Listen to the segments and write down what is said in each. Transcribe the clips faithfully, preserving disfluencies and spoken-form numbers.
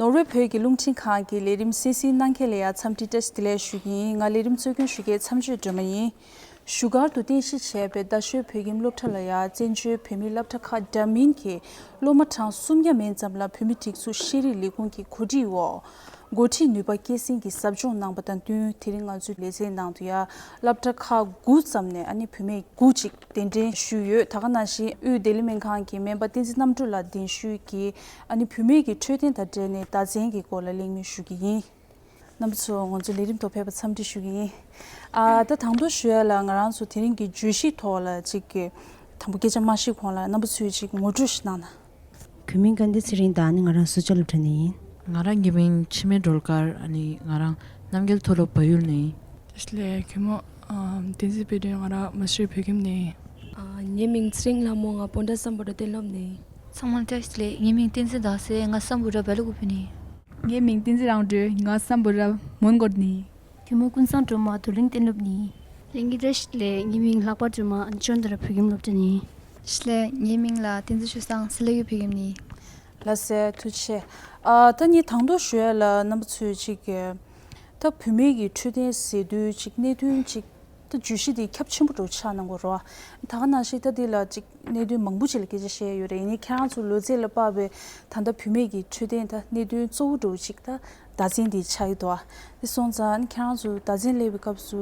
ནོར་ཝེ་བོད་ཀྱི་རླུང་འཕྲིན་ཁང་གི་ལས་རིམ་གསན་གཟིགས་གནང་མཁན་ལ་ཡང་འཚམས་འདྲི་བཀྲ་ཤིས་བདེ་ལེགས་ཞུ་གི་ཡིན། ང་ལས་རིམ་གཙོ་སྐྱོང་ཞུ་མཁན་མཚམས་གཅོད་སྒྲོལ་མ་ཡིན། བཞུགས་སྒར་དུ་རྟེན་གཞི་བྱས་པའི་རྡ་ཤོད་བོད་ཁྱིམ་སློབ་གྲྭ་ལ་ཡང་བཙན་བྱོལ་བོད་མིའི་སློབ་གྲྭ་ཁག་འདྲ་མིན་གྱི་སློབ་མ་གྲངས་སུམ་བརྒྱ་མན་ཙམ་ལ་བོད་མིའི་སྒྲིག་འཛུགས་ཤེས་རིག་ལས་ཁུངས་ཀྱི་གོ་སྒྲིག་འོག་འགོ་ཁྲིད་ནུས་པ་སྐྱེད་སྲིང་གི་ཟབ་སྦྱོང་གནང་པ་དང་བསྟུན། དེ་རིང་ང་ཚོའི་ལེ་ཚན་ནང་དུ་ཡང་སློབ་གྲྭ་ཁག་དགུ་ཙམ་ནས་ཨ་ནི་བུད་མེད་དགུ་ཅིག་གདན་འདྲེན་ཞུས་ཡོད། ད་ག་ནང་བཞིན་དབུས་བདེ་ལེགས་སྨན་ཁང་གི་སྨན་པ་བསྟན་འཛིན་རྣམ་གྲོལ་ལགས་གདན་ཞུས་ཀྱིས་ཨ་ནི་བུད་མེད་ཀྱི་འཕྲོད་བསྟེན་དང་འབྲེལ་ནས་བདག་འཛིན་གྱི་སྐོར་ལ་གླེང་མོལ་ཞུ་གི་ཡིན། རྣམ་པ་ཚོ་ང་ཚོའི་ལས་རིམ་ཐོག་ཕེབས་པར་འཚམས་འདྲི་ཞུ་གི་ཡིན། ཨ་ད་དང་ཐོག་ཞུ་ཡ་ལ་ང་རང་ཚོ་དེ་རིང་གི་བརྗོད་གཞིའི་ཐོག་ལ་ཅིག་གི་དང་པོ་སྐད་ཆ་མ་བཤད་གོང་ལ་རྣམ་པ་ཚོས་ཅིག་ངོ་སྤྲོད་ཞིག་གནང་ན། གུས་མིང་སྐལ་ལྡན་ཚེ་རིང་དང་ནི་ང་རང་སུ་ཇཱ་སློབ་གྲྭ་ནས་ཡིན། ང་རང་ངའི་མིང་འཆི་མེད་སྒྲོལ་དཀར། ཨ་ནི་ང་རང་རྣམ་རྒྱལ་མཐོ་སློབ་བལ་ཡུལ་ནས་ཡིན། བཀྲ་ཤིས་བདེ་ལེགས། གུས་མོ་ཨམ་བསྟན་འཛིན་དཔལ་སྒྲོན། ང་རང་མ་སུ་རི་བོད་ཁྱིམ་ནས་ཡིན། ཨ་ངའི་མིང་ཚེ་རིང་ལྷ་མོ། ང་སྤོན་ཊ་སམ་བྷོ་ཊ་གཏན་སློབ་ནས་ཡིན། ཚང་མ་བཀྲ་ཤིས་བདེ་ལེགས། ངའི་མིང་བསྟན་འཛིན་ཟླ་ཟེར། ང་སམ་བྷོ་ཊ་སྦེལ་ཀོབ་ནས་ཡིན། ངའི་མིང་བསྟན་འཛིན་རང་གྲོལ། ང་སམ་བྷོ་ཊ་མོན་གྷོ་ནས་ཡིན། གུས་མོ་ཀུན་བཟང་སྒྲོལ་མ། རྡོར་གླིང་གཏན་སློབ་ནས་ཡིན། ལྷན་རྒྱས་བཀྲ་ཤིས་བདེ་ལེགས། ངའི་མིང་ལྷག་པ་སྒྲོལ་མ། ཅོན་ཏ་ར་བོད་ཁྱིམ་སློབ་གྲྭ་ནས་ཡིན། བཀྲ་ཤིས་བདེ་ལེགས། ངའི་མིང་ལ་བསྟན་འཛིན་ཆོས་བཟང་། སི་ལ་ཡུལ་བོད་ཁྱིམ་ནས་ཡིན། ལགས་སེ་ཐུགས་རྗེ་ཆེ། ཨ་ད་ངས་དང་ཐོག་ཞུ་ཡ་ལ་རྣམ་པ་ཚོས་ཅིག་གི་ད་བུད་མེད་ཀྱི་འཕྲོད་བསྟེན་ཟེར་དུས་ཅིག་གནད་དོན་ཅིག་ད་བརྗོད་གཞི་དེ་ཁྱབ་ཆེན་པོ་འདྲ་བོ་ཆགས་གནང་གི་རེད་བ། ད་ག་ནང་བཞིན་ད་འདི་ལ་ཅིག་གནད་དོན་མང་པོ་ཅིག་ལ་སྐད་ཆ་བཤད་ཡོད་རེད། ཡིན་ནའི་ཁྱེད་རང་ཚོ་ལོ་ཚད་ལ་དཔག་པའི་ད་ལྟ་བུད་མེད་ཀྱི་འཕྲོད་བསྟེན་ད་གནད་དོན་གཙོ་བོ་འདྲ་བོ་ཅིག་ད་བདག་འཛིན་དེ་ཆགས་ཀྱི་འདུག་བ། དེ་སོང་ཙང་ཁྱེད་རང་ཚོ་བདག་འཛིན་སླེབས་པའི་སྐབས་སུ་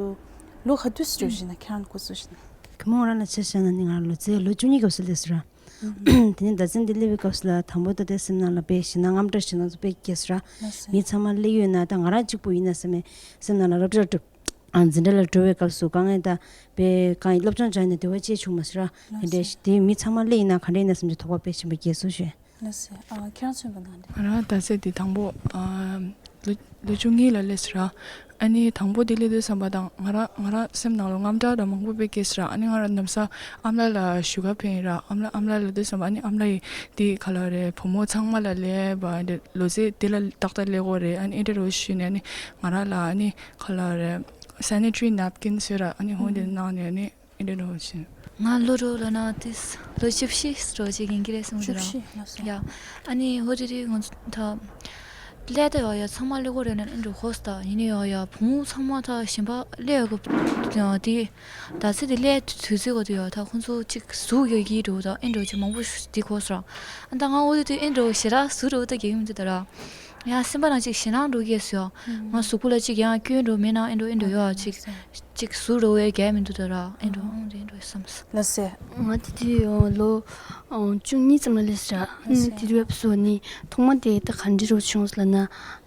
ལོ་ག་དུས་སུ་འགྲོ་བཞིན་ན། ཁྱེད་རང་འགོ་ཚུགས་བཞིན་ན། གུས་མོ་རང་ལ་ཆ་བཞག་ན་ནི་ང་ལོ་ཚད་ལོ་བཅུ་གཉིས་སྐབས་སུ་སླེབས་སོང་ར། དེ་ནས་བདག་འཛིན་དེ་སླེབས་པའི་སྐབས་སུ་ལ་དང་པོ་ད་ལྟའི་སེམས་ནང་ལ་དཔེ་ཞེད་སྣང་དངངས་སྐྲག་ཞེད་སྣང་ཚོ་དཔེ་སྐྱེས་སོང་ར། ལགས་སོ། མི་ཚང་མ་སླེབས་ཡོད་ན་ད་ང་རང་གཅིག་པུ་ཡིན་ན་བསམ་པའི་སེམས་ནང་ལ་སློབ་གྲྭར་འགྲོ། ཨ་འཛིན་གྲྭ་ལ་འགྲོ་བའི་སྐབས་སུ་དཀའ་ངལ་དང་དཔེ་གང་ཡིན་སློབ་སྦྱོང་སྦྱངས་ནས་དེ་བ་ཅིག་བྱུང་མ་སོང་ར། དེ་འདྲའི་དེ་མི་ཚང་མ་སླེབས་ཡིན་ན་ག་འདྲ་ཡིན་ན་བསམ་གྱི་དོགས་པ་དཔེ་ཞེ་པོ་སྐྱེས་སོང་ཞུ། ལགས་སེ། ཨ་ཁྱེད་རང་མཚོན་པ་གང་འདྲ། ང་རང་ད་ཚེ་འདི་དང་པོ་ཨ་ལོ་ལོ་བཅུ་གཉིས་ལ་སླེབས་སོང་ར། ཨ་ནི་དང་པོ་འདི་སླེབས་དུས་ཙམ་པ་དང་ང་རང་ང་རང་སེམས་ནང་ལ་དངངས་སྐྲག་དང་མང་པོ་དཔེ་སྐྱེས་སོང་ར། ཨ་ནི་ང་རང་ལམ་སང་ཨ་མ་ལགས་ལ་ཞུ་ག་ཕེབས་ཡིན་ར། ཨ་མ་ལགས་ཨ་མ་ལགས་ལབ་དུས་ཙམ་པ་ཨ་ནི་ཨ་མ་ལགས་ཡིས་འདི་ག་ལ་རེད། བུ་མོ་ཚང་མ་ལ་སླེབས་པ་འདི་ལོ་ཚད་འདི་ལ་ཏག་ཏག་སླེབས་དགོས་རེད། ཨ་ནི་ཨེ་འདྲ་རོ་ཞུས་ནས་ཨ་ནི་ང་རང་ལ་ཨ་ནི་ག་ལ་རེད། སེ་ནི་ཊ་རི་ནེབ་ཀིན་ཟེར་ར། ཨ་ནི་ཧོ་འདི་གནང་ནས་ཨ་ནི་ཨེ་འདྲ་རོ་ཞུས། ང་ལོ་འགྲོ་ལ་ན་ཏིས་ལོ་བཅུ་བཞི་རོ་ཅིག་ཡིན་གྱི་རེད་བསམ་གྱི་ར། བཅུ་བཞི་ལ་སོང་། ཡ། ཨ་ནི་ཧོ་དེ་དུས་ང་ཚོ་ད་སླེབས་ད་ཡོད་ཡ་ཚང་མ་སླེབས་དགོས་རེད་ན་ཨེ་འགྲོ་ཧོ་སི་ད་ཡིན་ནི་ཡོད་ཡ། བུ་མོ་ཚང་མ་ད་གཞན་པ་སླེབས་ཡོད་གི་དེ་ད་ཚེ་དེ་སླེབས་དུས་ཚོད་གོ་དུས་ཡོད་ད་ཁོང་ཚོ་ཅིག་ཟུག་ཡོད་ཀྱི་འགྲོ་ད་ཨེ་འགྲོ་ཅིག་མང་པོ་དེ་གོ་སོང་ར། ཨ་ད་ང་ཧོ་དེ་དུས་ཨེ་འགྲོ་ཞེ་དྲག་ཟུག་འགྲོ་ད་གེ་མི་འདུག་ད་ར། ཡང་སེམས་པ་ནང་ཅིག་ཞེད་སྣང་འགྲོ་གི་སོ། ང་གཟུགས་པོ་ལ་ཅིག་ཡང་སྐྱོན་འགྲོ་མེད་ན་ཨེ་འགྲོ་ཨེ་འགྲོ་ཡོད་ཅིག་ཅིག་ཟུག་འགྲོ་བའི་རྒྱལ་མི་འདུག་ད་ར་ཨེ་འགྲོ་ཨང་རེ་འགྲོ་བསམ་སོང་། ལགས་སེ། ང་དེ་དུས་ལོ་བཅུ་གཉིས་ཙམ་ལ་སླེབས་སོང་ར། ཨ་ནི་དེ་དུས་བབས་སོ་ནི་ཐོག་མ་དེ་ད་ག་འདྲ་རུ་བྱུང་སོང་ལབ་ན་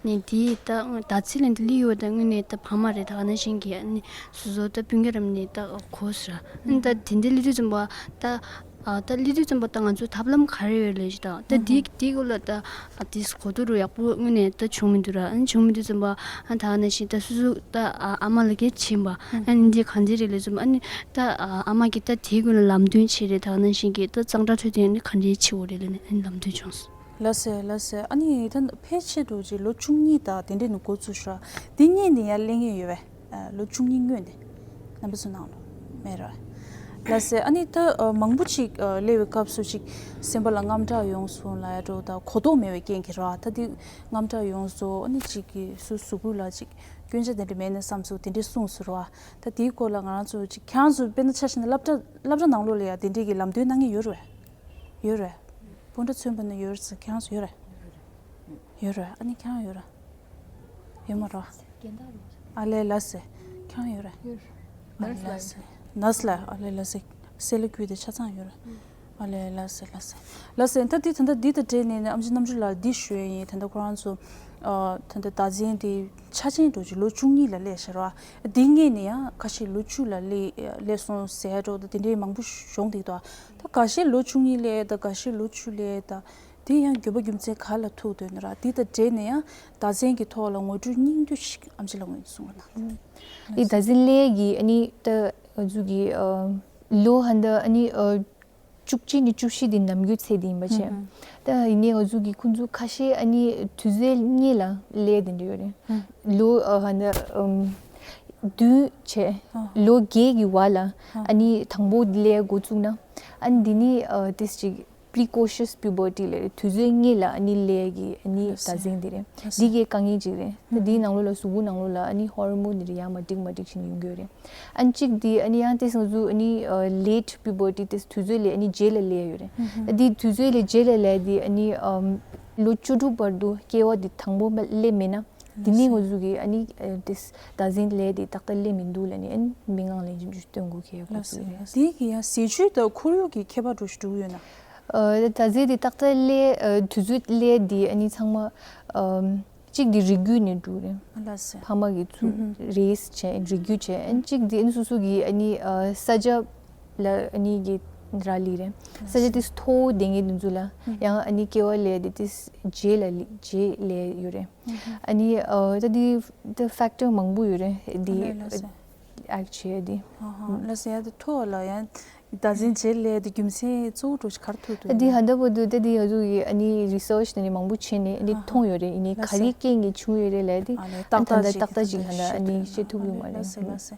ནི་དེ་ད་ད་ཚེ་ལན་དེ་སླེབས་ཡོད་ད་དངོས་གནས་ད་ཕ་མ་རེད་ད་ག་ནང་བཞིན་གྱི་ཨ་ནི་སོ་སོ་ད་སྤུན་ཀྱག་རམ་ནི་ད་གོ་སོང་ར། ཨ་ནི་ད་དེ་འདྲ་སླེབས་དུས་ཙམ་པ་ད། ཨ་ད་སླེབས་དུས་ཙམ་པ་ད་ང་ཚོའི་ཐབས་ལམ་ག་རེ་ཡོད་ལབ་ཞིག་དང་ད་དེའི་དེའི་སྐོར་ལ་ད་ཨ་དེ་གོ་བསྡུར་ཡག་པོ་དངོས་གནས་ད་བྱུང་མི་འདུག་ར། ཨ་ནི་བྱུང་མི་འདུག་ཙམ་པ་ཨ་ད་ནང་བཞིན་ད་སོ་སོ་ད་ཨ་ཨ་མ་ལ་གལ་ཆེན་པ་ཨ་ནི་འདི་གང་འདྲ་རེད་ལབ་ཙམ་པ་ཨ་ནི་ད་ཨ་ཨ་མ་གིས་ད་དེའི་སྐོར་ལ་ལམ་སྟོན་བྱས་རེད། ད་ནང་བཞིན་གྱི་ད་གཙང་སྦྲ་འཕྲོད་བསྟེན་ནི་གང་འདྲ་བྱེད་དགོས་རེད་ལབ་ནས་ཨ་ནི་ལམ་སྟོན་བྱུང་སོང་། ལགས་སེ་ལགས་སེ། ཨ་ནི་ད་ཕལ་ཆེར་དུ་ཅིག་ལོ་བཅུ་གཉིས་དང་དེ་འདྲས་ནས་འགོ་ཚུགས་ཤག་དེ་སྔོན་ནས་ཡར་སླེབས་མཁན་ཡོད་པས། ལོ་བཅུ་གཉིས་སྔོན་ནས་རྣམ་པ་ཚོ་ནང་ལོ་མེད་ར། ལགས་སེ། ཨ་ནི་ད་མང་པོ་ཅིག་སླེབས་པའི་སྐབས་སུ་ཅིག་སེམས་པ་ལ་དངངས་སྐྲག་ཡོང་སོང་ལ་ཡ་འགྲོ་ད་གོ་རྟོགས་མེད་པའི་རྐྱེན་གྱིས་ར། ད་དེ་དངངས་སྐྲག་ཡོང་སོང་། ཨ་ནི་ཅིག་གི་སོ་གཟུགས་པོ་ལ་ཅིག་སྐྱོན་ཆ་དེ་འདྲ་མེད་ན་བསམ་སོང་དེ་འདྲས་གསུངས་སོང་ར། ད་དེའི་སྐོར་ལ་ང་རང་ཚོ་ཅིག་ཁྱེད་རང་ཚོ་དཔེར་ན་ཆ་བཞག་ན་སློབ་གྲྭ་སློབ་གྲྭ་ནང་ལོགས་ལ་ཡ་དེ་འདྲས་ཀྱི་ལམ་སྟོན་གནང་མཁན་ཡོད་རེད་པས། ཡོད་རེད། སྤུན་ཟླ་མཚོན་པ་ན་ཡོད་རེད་ཟེར་ཁྱེད་རང་ཚོ་ཡོད་རེད། ཡོད་རེད། ཨ་ནི་ཁྱེད་རང་ཡོད་རེད། ཡོད་མ་རེད། ཨ་ལས་ལགས་སེ། ཁྱེད་རང་ཡོད་རེད། ཨ་ལས་ལགས་སེ། ནར་སི་ལགས། ཨ་ལས་ལགས་སེ། སེ་ལ་ཁུལ་དེ་ཆ་ཚང་ཡོད་རེད། ཨ་ལས་ལགས་སེ་ལགས་སེ། ལགས་སེ། ད་འདི་ད་ལྟ་འདི་དང་འབྲེལ་ནས་ཨམ་ཆི་རྣམ་གྲོལ་ལགས་འདི་ཞུ་ཡ་ཡིན། ད་ལྟ་ཁོ་རང་ཚོ་ཨ་ད་ལྟ་བདག་འཛིན་དེ་ཆ་ཆེན་འགྲོ་ཅིག་ལོ་བཅུ་གཉིས་ལ་སླེབས་ཤག་ར། འདི་སྔོན་ནས་ཡང་ཁ་ཤས་ལོ་བཅུ་ལ་སླེབས་སླེབས་སོང་ཟེར་འགྲོ་ད་དེ་འདྲའི་མང་པོ་བྱུང་འདུག་ད་ད་འགའ་ཤས་ལོ་བཅུ་གཉིས་སླེབས་ད་འགའ་ཤས་ལོ་བཅུ་སླེབས་ད། དེ་ཡང་རྒྱུ་མ་རྒྱུ་མཚན་ག་ལ་ཐུག་འདུག་ན་ར། དེ་དང་འབྲེལ་ནས་ཡང་བདག་འཛིན་གྱི་ཐོག་ལ་ངོ་སྤྲོད་སྙིང་བསྡུས་ཤིག་ཨམ་ཆི་ལགས་ངོས་ནས་གསུང་རོགས་གནང་། འདི་བདག་འཛིན་སླེབས་ཀྱི་ཨ་ནི་ད་ང་ཚོ་གི་ཨ་ལོ་ཧན་ད་ཨ་ནི་ཨ་བཅུ་གཅིག་ནས་བཅུ་བཞི་དེ་ནམ་རྒྱུན་ཚད་དེ་ཡིན་པ་བྱས། ད་ཡིན་ནའི་ང་ཚོ་གི་ཁོང་ཚོ་ཁ་ཤས་ཨ་ནི་དུས་ཚོད་སྔོན་ལ་སླེབས་དེ་འདྲ་ཡོད་རེད། ལོ་ཨ་ཧན་ད་ཨམ་བདུན་བྱས་ལོ་བརྒྱད་ཀྱི་བར་ལ་ཨ་ནི་དང་པོ་སླེབས་འགོ་བཙུགས་ན་ཨ་ནི་འདི་ནི་ཨ་ཏིས་ཅིག precocious puberty ལབ་རེད། དུས་ཚོད་སྔས་ལ་ཨ་ནི་སླེབས་ཀྱི་ཨ་ནི་ཟླ་མཚན་དེ་རེད། འདི་གའི་དཀའ་ངལ་ཅིག་རེད། ད་འདིའི་ནང་ལོགས་ལ་གཟུགས་པོ་ནང་ལོགས་ལ་ཨ་ནི་ཧོར་མོན་དེ་འདྲ་ཡང་མ་འགྲིག་མ་འགྲིག་བྱས་ནས་ཡོང་གི་ཡོད་རེད། ཨ་ནི་གཅིག་དེ་ཨ་ནི་ཡང་དེ་སོང་ཙུག་ཨ་ནི་late puberty དེ་དུས་ཚོད་ལས་ཨ་ནི་རྗེས་ལ་སླེབས་ཡོད་རེད། ད་འདི་དུས་ཚོད་ལས་རྗེས་ལ་སླེབས་དེ་ཨ་ནི་ལོ་བཅུ་དྲུག་བར་དུ་སྐྱེ་བ་དེ་དང་པོ་སླེབས་མེད་ན། དེ་ནས་ང་ཚོ་གི་ཨ་ནི་ཨ་དེ་ཟླ་མཚན་ལས་དེ་ཏག་ཏག་སླེབས་མི་འདུག་ལབ་ནས་ཨ་ནི་མི་ངག་ལན་ཆུང་ཆུང་སྟོན་དགོས་ཁེལ་ཡོད་ལགས་སོ། ལགས་སོ། དེ་གི་ཡང་ཟས་བཅུད་དང་ཁོར་ཡུག་གི་ཁྱད་པར་འདྲ་ཞིག་འདུག་ཡོད་ན། ཨ་ཟླ་མཚན་དེ་ཏག་ཏག་སླེབས་ཨ་དུས་ཚོད་སླེབས་དེ་ཨ་ནི་ཚང་མ་ཨམ་གཅིག་དེ་རིགས་རྒྱུད་ནས་འགྲོ་རེད། ལགས་སོ། ཕ་མ་གི་ཚུར་རེས་བྱས་རིགས་རྒྱུད་བྱས། ཨ་ནི་གཅིག་དེ་ཨ་ནི་སོ་སོ་གི་ཨ་ནི་ཨ་ས་ཆ་ལ་ཨ་ནི་གི་རག་ལས་རེད། ས་ཆ་དེ་མཐོ་བོ་ལྡན་མཁན་དེ་ཚོ་ལ་ཡང་ཨ་ནི་སྐྱེ་བ་སླེབས་དེ་དེ་རྗེས་ལ་རྗེས་སླེབས་ཡོད་རེད། ཨ་ནི་ཨ་ད་འདི་ད་factor མང་པོ་ཡོད་རེད། འདི་ཨ་ལས་ལགས་སོ། act བྱེད་ཡ་འདི། ཨ་ཧ། ལགས་སོ། ཡ་ད་མཐོ་བ་ལ་ཡང་ཟླ་མཚན་རྗེས་ལ་འདི་རྒྱུ་མཚན་གཙོ་བོ་འདྲ་ཞིག་ག་རེ་ཐུག་འདུག་ཨ་འདི་ཧ་ད་པོ་འདུག་ད་འདི་ཡ་ཟུག་གི་ཨ་ནི་research ནི་མང་པོ་བྱས་ནས་འདི་མཐོང་ཡོད་རེད། ཡིན་ནའི་ག་རེ་རྐྱེན་གྱིས་བྱུང་ཡོད་རེད་ལབ་འདི་ཨ་ནི་ད་ལྟ་ཏག་ཏག་ཅིག་ད་ལྟ་ཨ་ནི་ཤེས་ཐུབ་ཡོད་མ་རེད། ལགས་སོ། ལགས་སོ།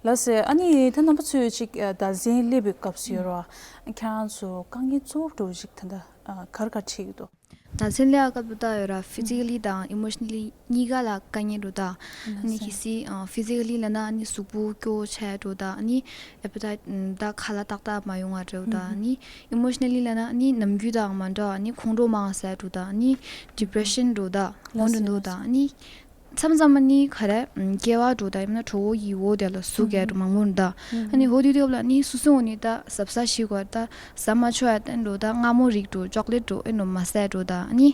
ལགས་སོ། ཨ་ནི་ད་རྣམ་པ་ཚོས་ཅིག་ཟླ་མཚན་སླེབས་པའི་སྐབས་སུ་ཡོད་རེད་བ། ཁྱེད་རང་ཚོ་དཀའ་ངལ་གཙོ་བོ་འདྲ་ཞིག་ད་ལྟ་ག་རེ་ག་རེ་འཕྲད་ཀྱི་འདུག་ཟླ་མཚན་སླེབས་སྐབས་སུ་ད་ཡོད་ར་physically དང་emotionally གཉིས་ཀ་ལ་དཀའ་ངལ་འགྲོ་ད། ཨ་ནི་གལ་སྲིད་ཨ་physically ལབ་ན་ཨ་ནི་གཟུགས་པོ་སྐྱོ་བོ་ཆགས་འགྲོ་ད། ཨ་ནི་appetite ད་ཁ་ལག་ཏག་ཏག་མ་ཡོང་བ་འགྲོ་ད། ཨ་ནི་emotionally ལབ་ན་ཨ་ནི་ནམ་རྒྱུན་དང་མ་འདྲ་བ་ཨ་ནི་ཁོང་ཁྲོ་མང་ཟ་འགྲོ་ད། ཨ་ནི་depression འགྲོ་ད། འོ་འདྲ་འདུག་ད། ཨ་ནི་མཚམས་མཚམས་ནི་ག་རེ་སྐྱེ་བ་འགྲོ་ད་ཡིན་ན་གྲོད་ཁོག་གི་འོ་དེ་ལ་ཟུག་རྒྱག་འགྲོ་མང་པོ་འགྲོ་ད། ཨ་ནི་འོ་དེ་དུས་ལ་ནི་སོ་སོ་འོ་ནི་ད་གཟབ་གཟབ་ཞིག་དགོས་ད། ཟ་མ་ཆོག་ཡ་བསྟན་འགྲོ་ད། མངར་མོ་རིགས་འགྲོ་ཅོག་ལེ་ཊི་འགྲོ་ཨེ་འགྲོ་མ་ཟ་འགྲོ་ད། ཨ་ནི་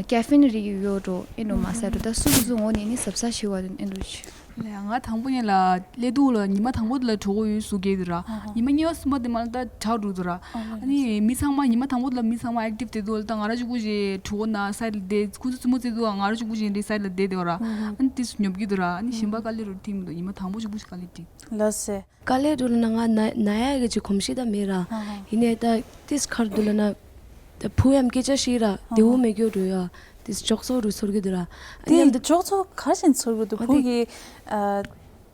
ཀེ་ཕིན་རིགས་ཡོད་འགྲོ་ཨེ་འགྲོ་མ་ཟ་འགྲོ་ད། སོ་སོ་འོ་ནི་ནི་གཟབ་གཟབ་ཞིག་དགོས་ཨེ་འགྲོ་ཆུ། ལ་ཡ་ང་དང་པོ་ཉིད་ལ་སླེབས་དུས་ལ་ཉི་མ་དང་པོ་དེ་ལ་གྲོད་ཁོག་ཡོད་ཟུག་སྐྱེས་དུས་ར། ཉི་མ་གཉིས་པ་གསུམ་པ་དེ་མ་ལ་ད་དྲག་འགྲོ་དུས་ར། ཨ་ནི་མི་ཚང་མ་ཉི་མ་དང་པོ་དེ་ལ་མི་ཚང་མ་active བསྡད་དུས་ལ་ད་ང་རང་གཅིག་པུ་ཞིག་གྲོད་ཁོག་ན་side ལ་བསྡད། ཁོ་ཚོ་རྩེད་མོ་རྩེ་དུས་ང་རང་གཅིག་པུ་ཞིག་འདི་side ལ་བསྡད་དེ་བ་ར། ཨ་ནི་དེ་སུ་ཉོབ་ཀྱི་འདུག་ར། ཨ་ནི་གཞན་པ་དཀའ་ལས་རུ་ཐིག་མི་འདུག་ཉི་མ་དང་པོ་གཅིག་པུ་ཞིག་དཀའ་ལས་ཐིག་ལགས་སེ། དཀའ་ལས་རུ་ལ་ན་ང་ན་ན་ཡ་གི་ཅིག་གོམས་གཤིས་ད་མེད་ར། ཡིན་ནའི་ད་དེས་ཁར་དུ་ལ་ན། ད་ཕུ་ཡམ་སྐད་ཆ་ཤི་ར་དེ་བོ་མེ་གྱོ་རུ་ཡ། དེས་ཅོག་ཙོ་རུ་ཚོར་གི་འདུག་ར། ཨ་དེ་ནི་ད་ཅོག་ཙོ་ག་བཞིན་ཚོར་གི་འདུག་ཨ་ཕུ་དེ་གི་ཨ།